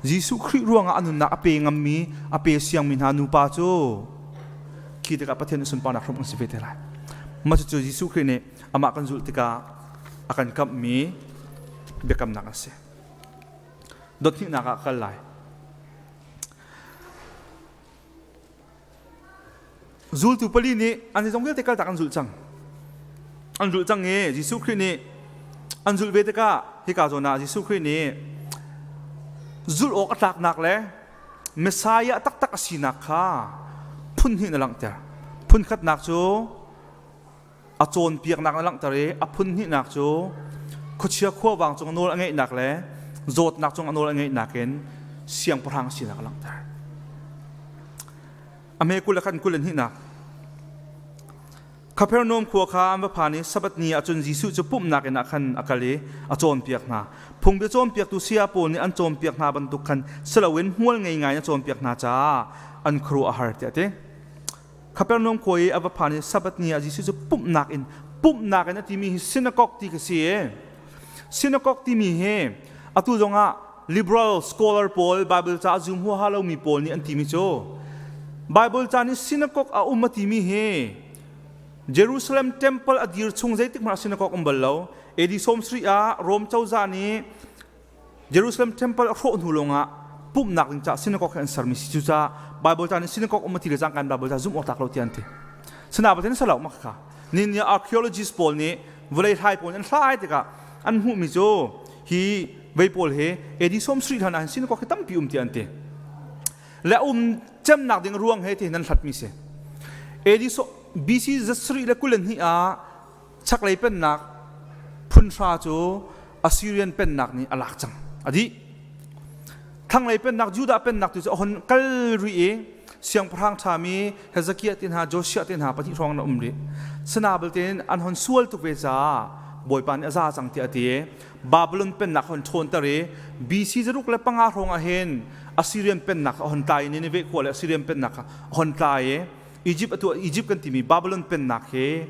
Jesuh Khrih ruangah a nunnak a pe ngammi a pe siangmi hna nupa cu khi tikah Pathian nih sunparnak hrawmh kan si ve te lai. Mah cucu Jesuh Khrih nih amah kan zulh tikah a kan kamhmi biakamnak a si. Dot hnihnak ah kal lai. Zultu pali nih an zeizong vialte kaltak an zulh cang. An zulh cang i Jesuh Khrih nih an zulh ve tikah hika zawn ah Jesuh Khrih nih zulh awk a tlaknak le Messiah taktak a sinak kha phun hnih na langhter. Phun khatnak cu a cawnpiaknak na langhter i a phun hnihnak cu khuachia khuavang cung nawl a ngeihnak le zawtnak cung a nawl a ngeihnak in siangpahrang sinak a langhter. A hme 20 le khan 21nak. Kapernaum khua kha an va phan i Sabbath ni ah cun Jesuh cu pumhnak inn ah khan a kal i a cawnpiak hna. Phungbia cawnpiaktu saya pawl nih an cawnpiak hna bantuk khan si loin hmual ngei ngai in a cawnpiak hna caah an khuaruah a har tiah a ti. Kapernaum khua i a va phan i Sabbath ni ah Jesuh cu pumhnak in pumhnak in a timi hi synagogue ti khi si i synagogue timi hi atu zongah liberal scholar pawl Bible ca a zum huaha lomi pawl nih an timi cu Bible ca nih synagogue a um a timi hi Jerusalem temple a dir chung zeitik hmanh ah synagogue um bal lo. AD 70 ah Rome cozah nih Jerusalem temple a hrawh hnu lawngah pumhnak ding caah synagogue hi an sermi si. Cucaah Bible ca nih synagogue um a ti le cangka in Bible ca zumh awk tlak lo tiah an ti. Sinain Pathian sa lo mak kha. Ni ni archaeologists pawl nih vawlei hlai pawl nih an hlai tikah an hmuhmi cu hi vei pawl hi AD 70 hlan ah hin synagogue hi tampi um tiah an ti. Le um cemnak ding ruang he ti hin an hlatmi si. AD BC 22 ah chaklei pennak phunhra cu Assyrian pennak nih a lak cang a dih thlanglei pennak Judah pennak tu cu a hon kal rih i siangpahrang ṭhami Hezekiah te hna Josiah te hna pahnih hrawng an um rih sana belte in an hon sual tuk ve caah Bawipa nih a za cang tiah a ti i Babylon pennak hon ṭhawnter i BC 605 hrawng ah hin Assyrian pennak a hon tlai i Nineveh khua le Assyrian pennak kha a hon tlai i Egypt atu Egypt kan timi Babylon pennak hi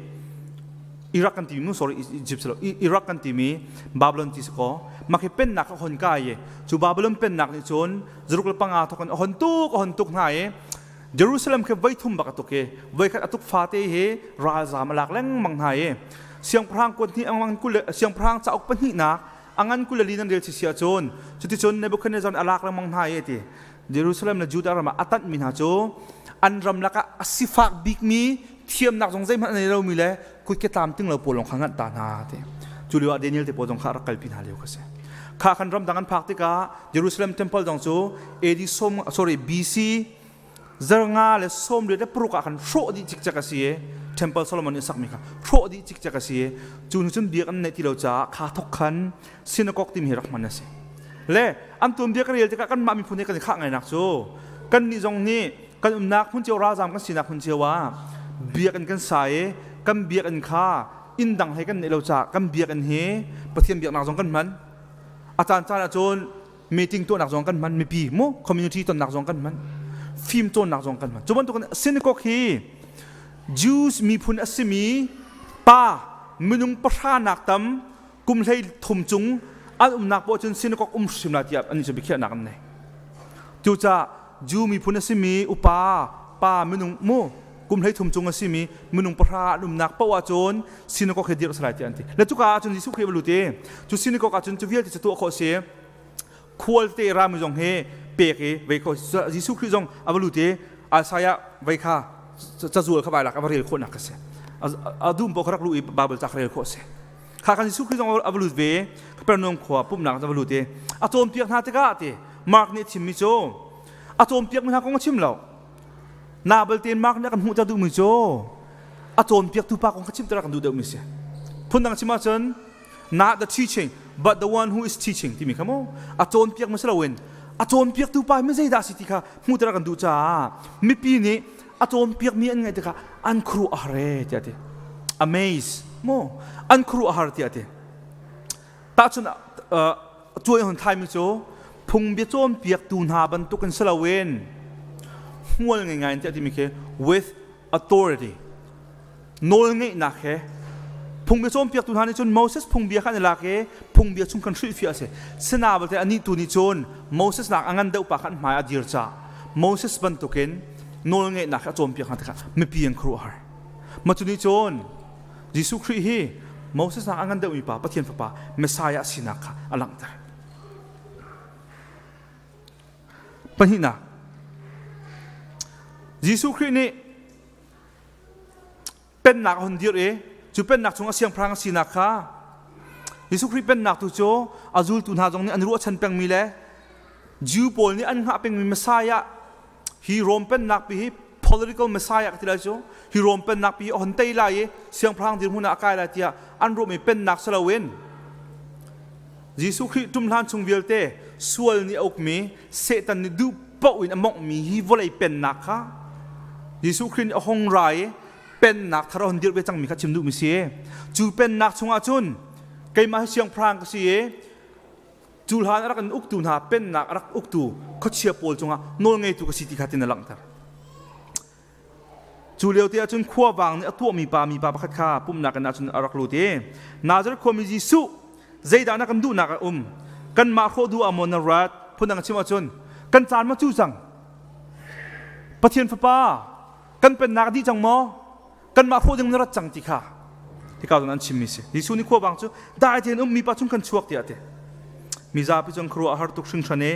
Iraq kan timi mu sorry Egypt silo Iraq kan timi Babylon ti siko mak hi pennak a hon kai i cu Babylon pennak nih cun 505 thok in a hon tuk a hon tuk hna i Jerusalem khi voi thum bak a tuk i voi khat a tuk fate hi ralzam a lak lengmang hna i siangpahrang kuat hnih angan kul siangpahrang cauk pahnihnak angan kul le li nan rel si si ahcun cuticun Nebuchadnezzar a lak lengmang hna i ti Jerusalem le Judah ram ah a tanhmi hna cu an ram lakah a sifak bikmi thiamnak zong zeihmanh a nei lomi le kutke tlamtling lo pawl lawng kha nganh ta hna ti. Cu lio ah Daniel te pawl zong kha a rak kalpi hna lio kha si. Kha khan ramdang an phak tikah Jerusalem temple zong cu AD som sorry BC zarnga le sawmriat le paruk ah khan hrawh dih cikcek a si i Temple Solomon nih sakmi kha hrawh dih cikcek a si i cu hnu cun biak an neih ti lo caah kha thok khan synagogue timi hi rak hman a si. Le an tuanbia ka rel tikah kanmah miphun he kan i khah ngainak cu kannih zong nih kan umnak hmun cio ralzaam kan sinak hmun cio ah biakinn kan sa i kan biakinn kha inn dang he kan neih lo caah kan biakinn hi Pathian biaknak zong kan hman. A caan caan ahcun meeting tuahnak zong kan hman mipi mu community tonnak zong kan hman fim cawnnak zong kan hman. Cu bantukin synagogue hi Jews miphun a simi pa minung pahra nak tam kum hlei thum cung an umnak poah cun synagogue um hrim lai tiah an cu biakhiahnak an nei. Cucaah Jew miphun a simi upa pa minung mu kum hlei thum cung a simi minung pahra an umnak poah ahcun synagogue hi dirh a si lai tiah an ti. Le cuka ahcun Jesuh Khrih va lut i cu synagogue ahcun cu vialte cu tuah khawh a si. Khualte rami zong hi pek i vei khawh Jesuh Khrih zong a va lut i Isaiah vei kha cazual kha vai lak a va rel khawhnak a si. A dum paoh kha rak luh i Bible ca kha rel khawh a si. Kha khan Jesuh Khrih zong a va lut ve Kapernaum khua pumhnak a va lut i a cawnpiak hna tikah ti Mark nih a chimmi cu a cawnpiakmi hna kong a chim lo. Na belte Mark nih a kan hmuhter duhmi cu a cawnpiaktu pa kong kha chimter a kan duh deuhmi si. Phundang chim ahcun not the teaching but the one who is teaching timi kha mu a cawnpiak mi si loin a cawnpiaktu pa mi zeidah a si ti kha hmuhter a kan duh caah mipi nih a cawnpiakmi an ngaih tikah an khuaruah a har ee tiah a ti. Amaze mu an khuaruah a har tiah a ti. Tahchun cuai hun thlaimi cu phungbia cawnpiaktu hna bantukin si loin hmual ngei ngai in tiah timi khi with authority nawlngeihnak he phungbia cawnpiaktu hna nih cun Moses phungbia kha an i lak i phungbia chung khan hrilhfiah a si. Sina balte anih tu nih cun Moses nak a ngan deuh pa kha an hmai a dir caah Moses bantukin nawlngeihnak he a cawnpiak hna tikah mipi an khuaruahhar. Mah cu nih cun Jesuh Khrih hi Moses nak a ngan deuhmi pa Pathian Fapa Messiah sinak kha a langhter. Pahnihnak, Jesuh Khrih nih pennak a hun dirh i cu pennak chung a siangpahrang a sinak kha Jesuh Khrih pennak tu cu a zultu hna zong nih an ruahchan pengmi le Jew pawl nih an hngah pengmi Messiah hi Rom pennak pi hi political Messiah ka ti lai cu hi Rom pennak pi a hon tei lai i siangpahrang dirhmun ah a kai lai tiah an ruahmi pennak si loin Jesuh Khrih ṭum hlan chung vialte sual nih a ukmi Satan nih duh paoh in a monghmi hi vawlei pennak kha Jesuh Khrih nih a hong ra i pennak thar a hon dirh ve cangmi kha chim duhmi si. Cu pennak chungah cun keimah hi siangpahrang ka si i cu hlan a rak in uktu hna pennak a rak uktu khuachia pawl cungah nawlngeitu ka si ti kha tin a langhter. Cu lio te ahcun khuavang nih a tuahmi pa mipa pakhat kha pumhnak inn ah cun a rak lut i Nazareth khuami Jesuh zeidah na kan duhnak a um kanmah hrawh duh ah maw na rat phundang chim ahcun kan caan maw cu cang Pathian fapa kan pennak a dih cang maw kanmah hrawh ding na rat cang ti kha hika cun an chimmi si Jesuh nih khuavang cu dai tein um mipa chung kan chuak tiah a ti mizapi cu an khuaruah a har tuk hringhran i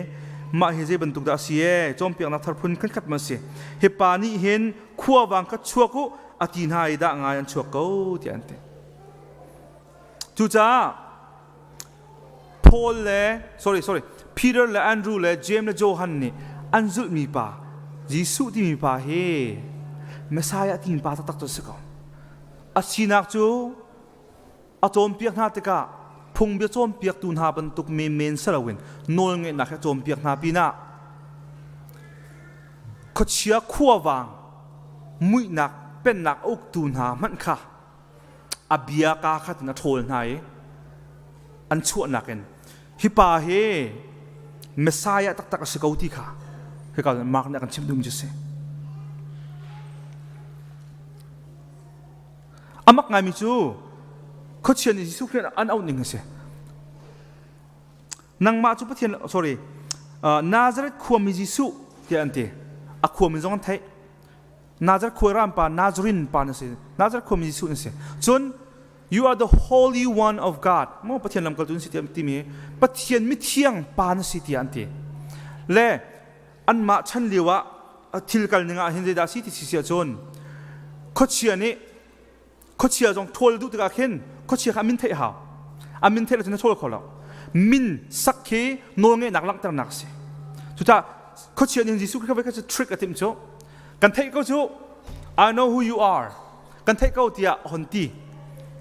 mah hi zei bantuk dah a si ee cawnpiaknak thar phun khatkhat ma si hi pa nih hin khuavang kha chuak u a ti hna i dah ngai an chuak ko tiah an ti cucaah Paul le sorry sorry Peter le Andrew le James le Johan nih an zulhmi pa Jesuh timi pa hi Messiah timi pa taktak cu a si ko a sinak cu a cawnpiak hna tikah phungbia cawnpiaktu hna bantuk menmen si loin nawlngeihnak he cawnpiak hna pinah khuachia khuavang muihnak pennak a uktu hna hmanh kha a bia kaa khat in a ṭhawl hna i an chuahnak in hi pa hi Messiah taktak a si ko ti kha hika Mark nih a kan chimh duhmi cu a si. A mak ngaimi cu khuachia nih Jesuh Khrih an auh ning a si. Nangmah cu Pathian sorry Nazareth khuami Jesuh tiah an ti. A khuami zong an theih. Nazareth khua ram pa Nazarene pa na si. Nazareth khuami Jesuh na si. Cun you are the holy one of God. Mo Pathian lamkaltu na si tiah timi Pathian mithiang pa na si tiah an ti. Le anmah chan lio ah thil kal ning ah hin zeidah si ti si ahcun khuachia nih khuachia zong ṭhawl duh tikah khin khuachia kha a min theih a hau a min theih lo cun na ṭhawl kho lo min sak khi nawlngeihnak langhternak a si cucaah khuachia nih Jesuh Khrih kha trick a timh cu kan theih ko cu I know who you are kan theih ko tiah hon ti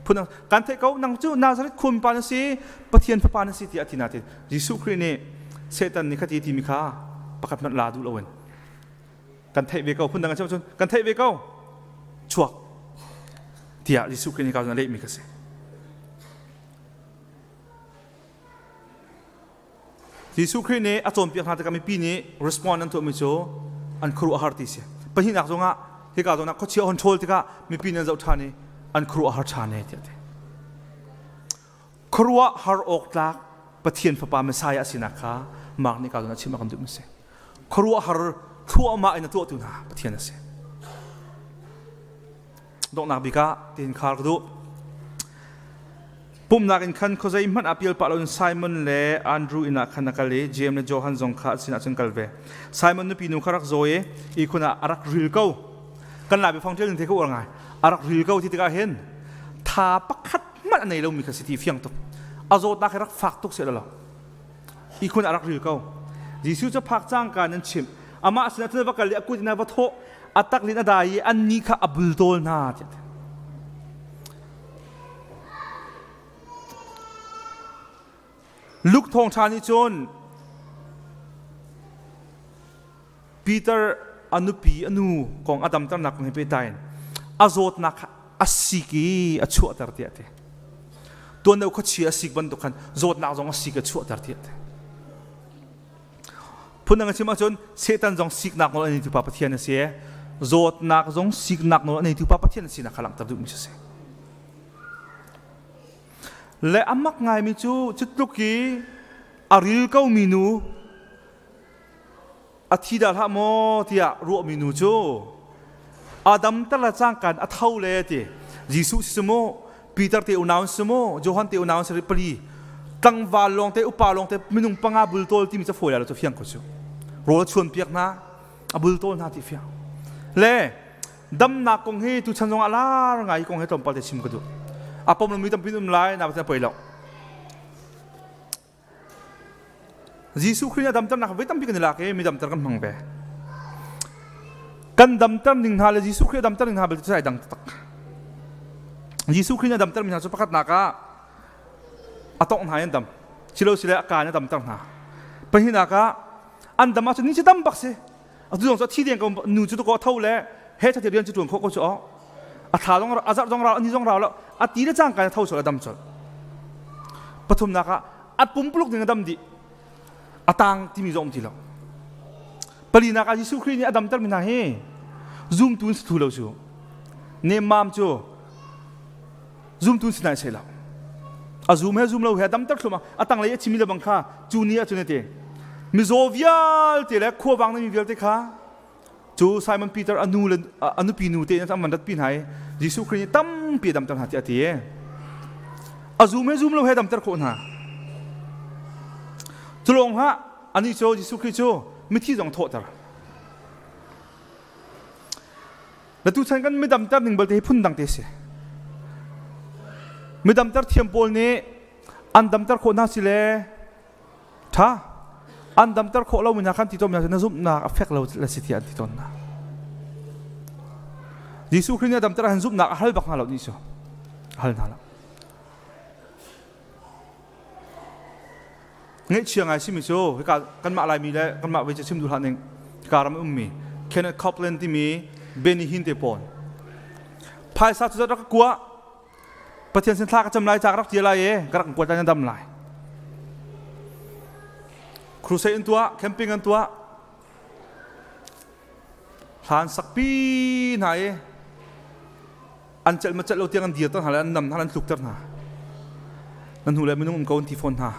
phun kan theih ko nang cu Nazareth khuami pa na si Pathian fapa na si tiah a ti natin Jesuh Khrih nih Satan nih khati timi kha pakhat hmanh la duh loin kan theih ve ko phun dang cun kan theih ve ko chuak tiah Jesuh Khrih nih ka lehmi ka si Jesuh Khrih nih a cawnpiak hna tikah mipi nih respond an tuahmi cu an khuaruah har ti si. Pahnihnak zongah hika zawn ah khuachia hon ṭhawl tikah mipi nih an zoh ṭhan i an khuaruah har ṭhan e tiah ti. Khuaruah har awk tlak Pathian Fapa Messiah a sinak kha Mark nih ka zawn ah chim a kan duhmi si. Khuaruah har thluahmah in a tuahtu hna Pathian a si. Donghnak bik ah tiin khar ka duh. Pumhnak in khan khuazei hmanh ah pial pah loin Simon le Andrew inn ah khan a kal i Jeim le Johan zong kha a sinah cun kal ve. Simon nupi nu kha rak zaw i ihkhun ah a rak ril ko. Kan lai biafang ṭial ning te kha uar ngai. A rak ril ko ti tikah hin tha pakhat hmanh a nei lomi kha si ti fiang tuk. A zawtnak hi rak fak tuk seh lo. Ihkhun ah a rak ril ko. Jesuh cu phak cangka in an chimh. Amah sinah cun a va kal i a kut in a va thawh. A taklin a dai i annih kha a bultawl hna tiah Luke thawngṭha nih cun Peter a nupi a nu kong a damternak kong he pehtlai in a zawtnak kha a sik i a chuahter tiah a ti. Tuan deuh khuachia a sik bantuk khan zawtnak zong a sik a chuahter tiah a ti. Phundang a chim ahcun Satan zong siknak nawl a neitu pa Pathian a si i zawtnak zong siknak nawl a neitu pa Pathian a sinak kha langhter duhmi cu a si. Le a mak ngaimi cu cutluk i a ril komi nu a thi dah hlah maw tiah ruahmi nu cu Adam tar le cangkan a tho le ti Jesuh si mu Peter te unau si mu Johan te unau si pali tlangval lawng te upa lawng te minung panga bultawl timi cu fawi lai lo cu fiang ko cu rawl chuan piak hna a bultawl hna ti fiang le damnak kong hi tuchan zong ah lar ngai kong hi tlawmpal te chim ka duh a pom lomi tampi um lai na poi lo Jesuh Khrih nih a damternak voi tampi kan i lak i mi damter kan hmang ve. Kan damter ning hna le Jesuh Khrih a damter ning hna belte cu ai dang taktak. Jesuh Khrih nih a damter mi hna cu pakhatnak ah a tongh hna i an dam. Silo sile a kaan a damter hna. Pahnihnak ah an dam ahcun ni cu dam bak si. Atu zong cu a thi deng ko nu cu ko tho le he thati rian cu tuan khawh ko cu a thla zong a zarh zong rau ani zong rau lo a ti le cangka in a tho sual a dam colh. Pathumnak ah a pumpuluk ning a dam dih a tang timi zong um ti lo. Palinak ah Jesuh Khrih nih a damter mi hna hi zumtu in si thu lo cu nemmam cu zumtu si nai sei lo a zum he zum lo he damter thlum a tanglei a chimi le bang kha cu ni ah cun ati mizaw vialte le khuavang na mi vialte kha cu Simon Peter a nu le a nupi nu te in an van rat pi hna i Jesuh Khrih nih tampi a damter hna tiah a ti a zum he zum lo he damter khawh hna cu lawng hlah anih cu Jesuh Khrih cu mithi zong thawhter Na tuchan kan midamter ning balte hi phundang te si. Midamter thiam pawl nih an damter khawh hna si le tha an damter khawh lomi hna khan ti tawn na zumhnak a fek lo le si tiah an ti tawn hna. Jesuh Khrih nih a damter ahhin zumhnak a hal bak hna lo ni cu. A hal hna lo. Ngaihchia ngai simi cu hika kanmah Laimi le kanmah vei cu chim duh hlah ning hika ram ummi Kenneth Copeland timi Benny Hinn te pawl phaisa cu zat rak ka kua Pathian sin thla ka cam lai ca ka rak tia lai e ka rak kuat lai na dam lai crusade an tuah camping an tuah hlan sakpi hna i an celh ma celh lo tiang an dirter hna le an nam hna an tlukter hna nan hnu le minung um ko an ti fawn hna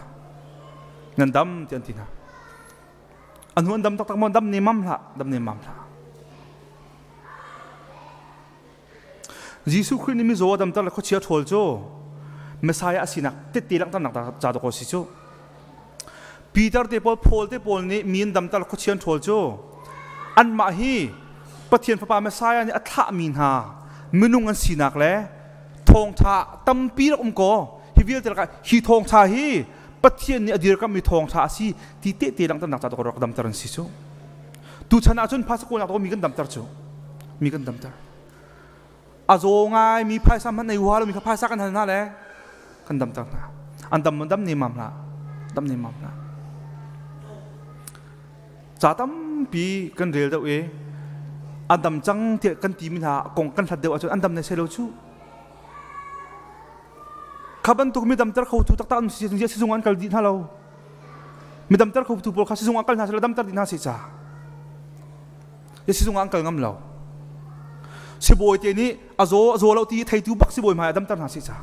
nan dam ti an ti hna an hnu an dam taktak maw dam ne mam hlah dam ne mam hlah Jesuh Khrih nih mizaw a damter le khuachia ṭhawl cu Messiah a sinak tette langhternak ca dawk a si cu. Peter te pawl Paul te pawl nih mi an damter le khuachia an ṭhawl cu anmah hi Pathian Fapa Messiah nih a thlahmi hna minung an sinak le thawngṭha tampi rak um kaw hi vialte lakah hi thawngṭha hi Pathian nih a dirkammi thawngṭha a si ti tehte langhternak ca dawk rak damter an si cu. Tuchan ahcun phaisa kawlnak dawk mi kan damter cu. Mi kan damter. A zaw ngai mi phaisa hmanh ei hua lomi kha phaisa kan hal hna le kan damter hna. An dam dam ne mam hlah. Dam ne mam hlah. Ca tampi kan rel deuh i an dam cang tiah kan ti mi hna kong kan hlat deuh ahcun an dam ne sei lo cu. Kha bantuk mi damter khotu taktak an si sizung an kal dih hna lo. Mi damter khotu pawl kha sizung ah kal hna seh damter dih hna seh ca. Sizung ah an kal ngam lo. Sibawi te nih a zaw a zaw lo ti theitu bak sibawi hmai ah damter hna seh ca.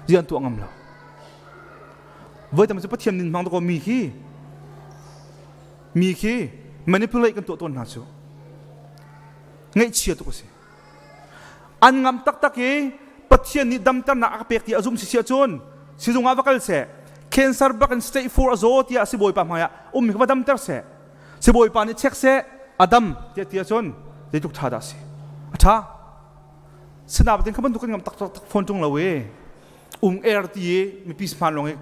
Zian tuah ngam lo. Voi tam cu Pathian nin hmang ko mi khi mi khi manipulate kan tuah tawn hna cu. Ngaihchia tuk a si. An ngam taktak i Pathian nih damternak a ka pek ti a zumh si si ahcun sizung ah va kal seh. Cancer bak in stage 4 a zaw tiah sibawipa hmai ah ummi kha va damter seh. Sibawipa nih check seh a dam tiah ti ahcun zeitluk ṭha dah a si. A ṭha. Sinain kha bantuk kan ngam taktak fawn ṭung lo i um er ti i mipi hmaan lawng i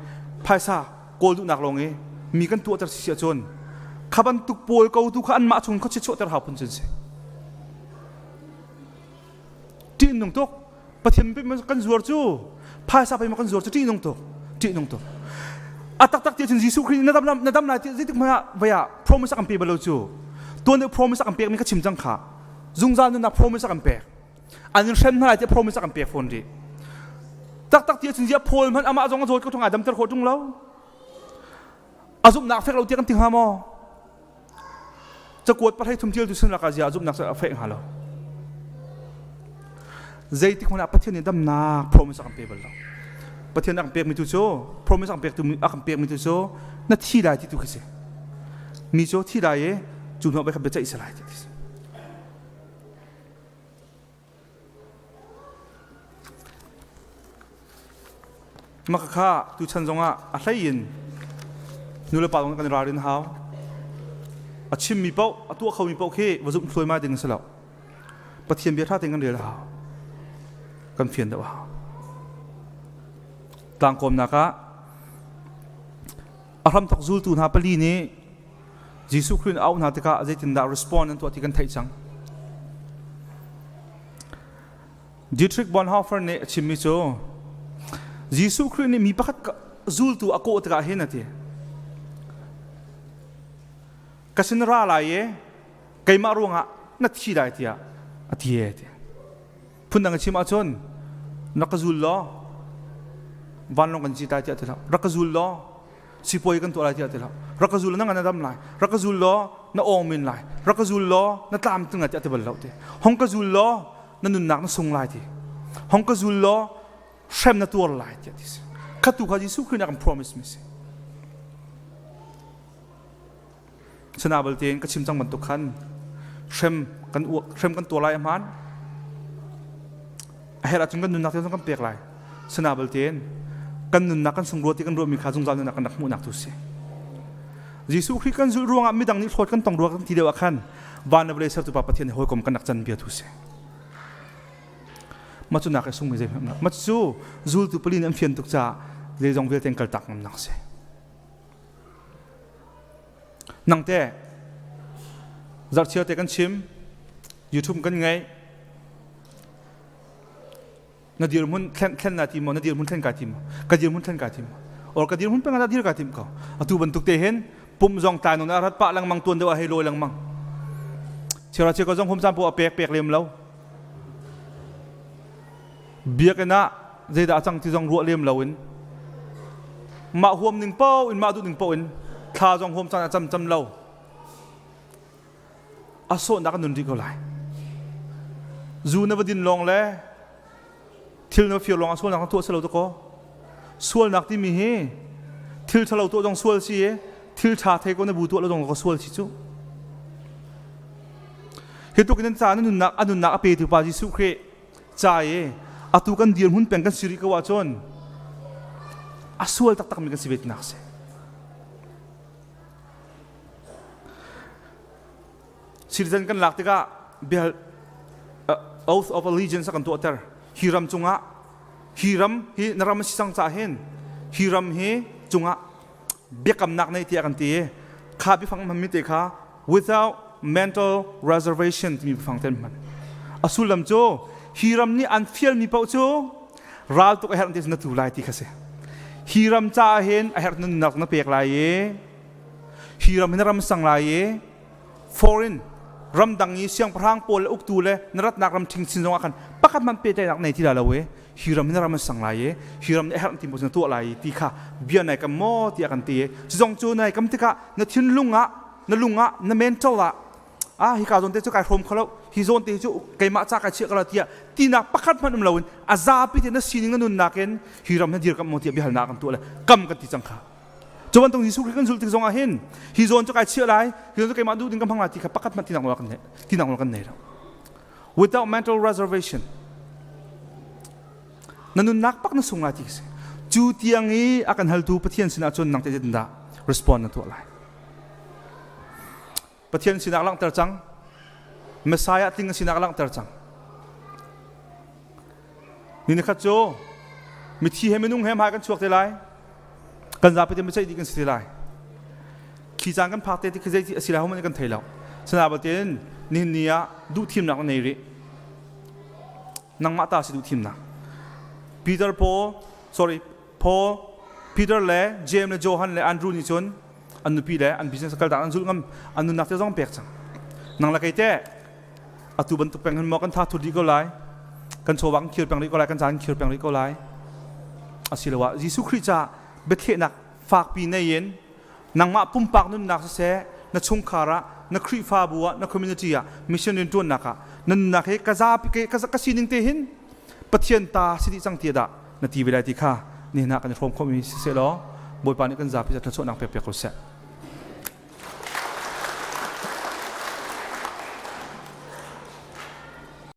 phaisa kawl duhnak lawng i mi kan tuahter si si ahcun kha bantuk pawl ko tu kha anmah chung khuachia chuahter hau phun cun si. Ṭih nung tuk. Pathian kan zuar cu phaisa pei ma kan zuar cu ṭih nung tuk. Ṭih nung tuk. A taktak ti ahcun Jesuh Khrih na dam na dam lai ti zeitik hmanh ah vei ah promise a kan pe bal lo cu. Tuan deuh promise a kan pekmi ka chim cang kha. Zungzal nunnak promise a kan pek. An in hrem hna lai tiah promise a kan pek fawn rih. Taktak ti ahcun ziah Paul hmanh amah zong a zawt ko ṭung ai damter khawh ṭung lo. A zumhnak fek lo tiah kan ti hnga maw? Cakuat pahlei thum ṭialtu sin lakah ziah a zumhnak cu a feh hnga lo. Zeitik hmanh ah Pathian nih damnak promise a kan pe bal lo. Pathian a kan pekmi tu cu promise a kan pektu a kan pekmi tu cu na thi lai ti tu khi si. Mi cu thi lai i cu hnu ah biaceih si lai ti si. Mah khakha tuchan zongah a hlei in nulepa zong kan i ralrin hau. A chimmi paoh, a tuah khomi paoh khi va zumh thluaimai ding a si lo. Pathian bia ṭha tein kan rel a hau. Kan fian deuh a hau. Tlangkawmnak ah a hramthok zultu hna pali nih Jesuh Khrih in a auh hna tikah zeitindah respond an tuah ti kan theih cang. Dietrich Bonhoeffer nih a chimmi cu Jesuh Khrih nih mi pakhat zultu a kawh tikah hin a ti. Ka sin ra lai i keimah ruangah na thi lai tiah a ti e ti. Phundang a chim ahcun rak ka zul law vanlawng kan cit lai tiah ti hlah. Rak ka zul law sipuai kan tuah lai tiah ti hlah. Rak ka zul law na ngan a dam lai. Rak ka zul law na awng min lai. Rak ka zul law na tlam tling lai tiah ti bal lo ti. Hong ka zul law na nunnak na sung lai ti. Hong ka zul law hrem na tuar lai tiah ti si. Khatu kha Jesuh Khrih nih a kan promise mi si. Sana balte in ka chim cang bantuk khan hrem kan hrem kan tuar lai a hmaan. A herh ahcun kan nunnak tiang kan pek lai. Sana balte in kan nunnak kan sung rua ti kan ruahmi kha zungzal nunnak kan rak hmuhnak tu si. Jesuh Khrih kan zulh ruangah midang nih hlawt kan tong rua kan ti deuh ah khan van le vawlei sertu pa Pathian he hawikom kan rak can bia tu si. Ma cu nak i sungmi zei hmanh ma cu zultu pali nih an fian tuk caah zeizong vialte an kaltak ngamnak si. Nang te zarhchia te kan chim YouTube kan ngei na dirhmun thlen thlen na ti maw na dirhmun thlen ka tim ka dirhmun thlen ka tim or ka dirhmun peng ah dir ka tim ko atu bantuk te hin pum zong tlai non a rat pah lengmang tuan deuh a hei lawi lengmang chira che ko zong hum cam po a pek pek lem lo biakinn ah zeidah a cang ti zong ruah lem loin mah huam ning paoh in mah duh ning paoh in thla zong huam caan a cam cam lo a sawhnak an nun rih ko lai zu na va din lawng le thil na fir lawng a sualnak na tuah si lo dakaw sualnak timi hi thil ṭhalo tuah zong sual si i thil ṭha thei ko na bu tuah lo zong ka sual si cu hi tuk in an ca na nunnak a nunnak a petu pa Jesuh Khrih ca i atu kan dirhmun peng kan si rih ko ahcun a sual taktakmi kan si ve tinak si. Citizen kan lak tikah bia oath of allegiance a kan tuahter. Hi ram cungah hi ram hi na ram a si cang caah hin hi ram hi cungah biakamnak nei tiah kan ti i kha biafang hmanmi te kha without mental reservation timi biafang te an hman. A sullam cu hi ram nih an fialmi paoh cu ral tuk a herh ti na tu lai ti kha si. Hi ram caah hin a herh nunnak na pek lai i hi ram hin ram sang lai i foreign ramdang i siangpahrang pawl le uktu le na ratnak ram ṭhing sin zongah khan pakhat hmanh pehtlaihnak nei ti lai lo i hi ram hin ram an sang lai i hi ram nih a herh ti maw na tuah lai ti kha bia nai kam maw tiah kan ti i cu zong cu nai kam tikah na thinlung ah na lung ah na mental ah ah hika zawn te cu kai hrawm kho lo hi zawn te cu keimah ca kai chiah ko lo tiah tinak pakhat hmanh um loin a zapi te na sining na nunnak in hi ram hin dirkamh maw tiah biahalnak kan tuah le kam kan ti cang kha cu bantuk Jesuh Khrih kan zulh tik zong ah hin hi zawn cu kai chiah lai hi zawn cu keimah duh ding ka hmang lai ti kha pakhat hmanh tinak nawl kan nei tinak nawl kan nei lo without mental reservation na nunnak pak na sung lai ti si cu tiang i a kan haltu Pathian sinah cun nang te dah respond na tuah lai Pathian sinak langhter cang Messiah tling sinak langhter cang ni nikhat cu mithi he minung he hmai kan chuak te lai kan zapi te biaceih dih kan si te lai khi caan kan phak te ti khi zei a si lai homan kan thei lo sana batin nihin ni ah duh thimnak na nei rih nangmah ta si duh thimnak Peter Paul sorry Paul Peter le James le Johan le Andrew nih cun an nupi le an business kal tak an zulh ngam an nunnak te zong pek cang. Nang le kei teh atu bantuk peng hin maw kan tha thut rih ko lai? Kan chawva kan khir peng rih ko lai, kan caan khir peng rih ko lai. Asiloah Jesuh Khrih ca biathlehnak fakpi nei in nangmah pumpak nunnak siseh, na chungkhar ah, na Khrihfabu ah, na community ah, mission rianṭuannak ah na nunnak hi ka zapi ka sining te hin Pathian ta si dih cang ti dah na ti ve lai ti kha nihin ah kan i hrawm khawhmi siseh law Bawipa nih kan zapi ca thluachuahnak pek piak ko seh.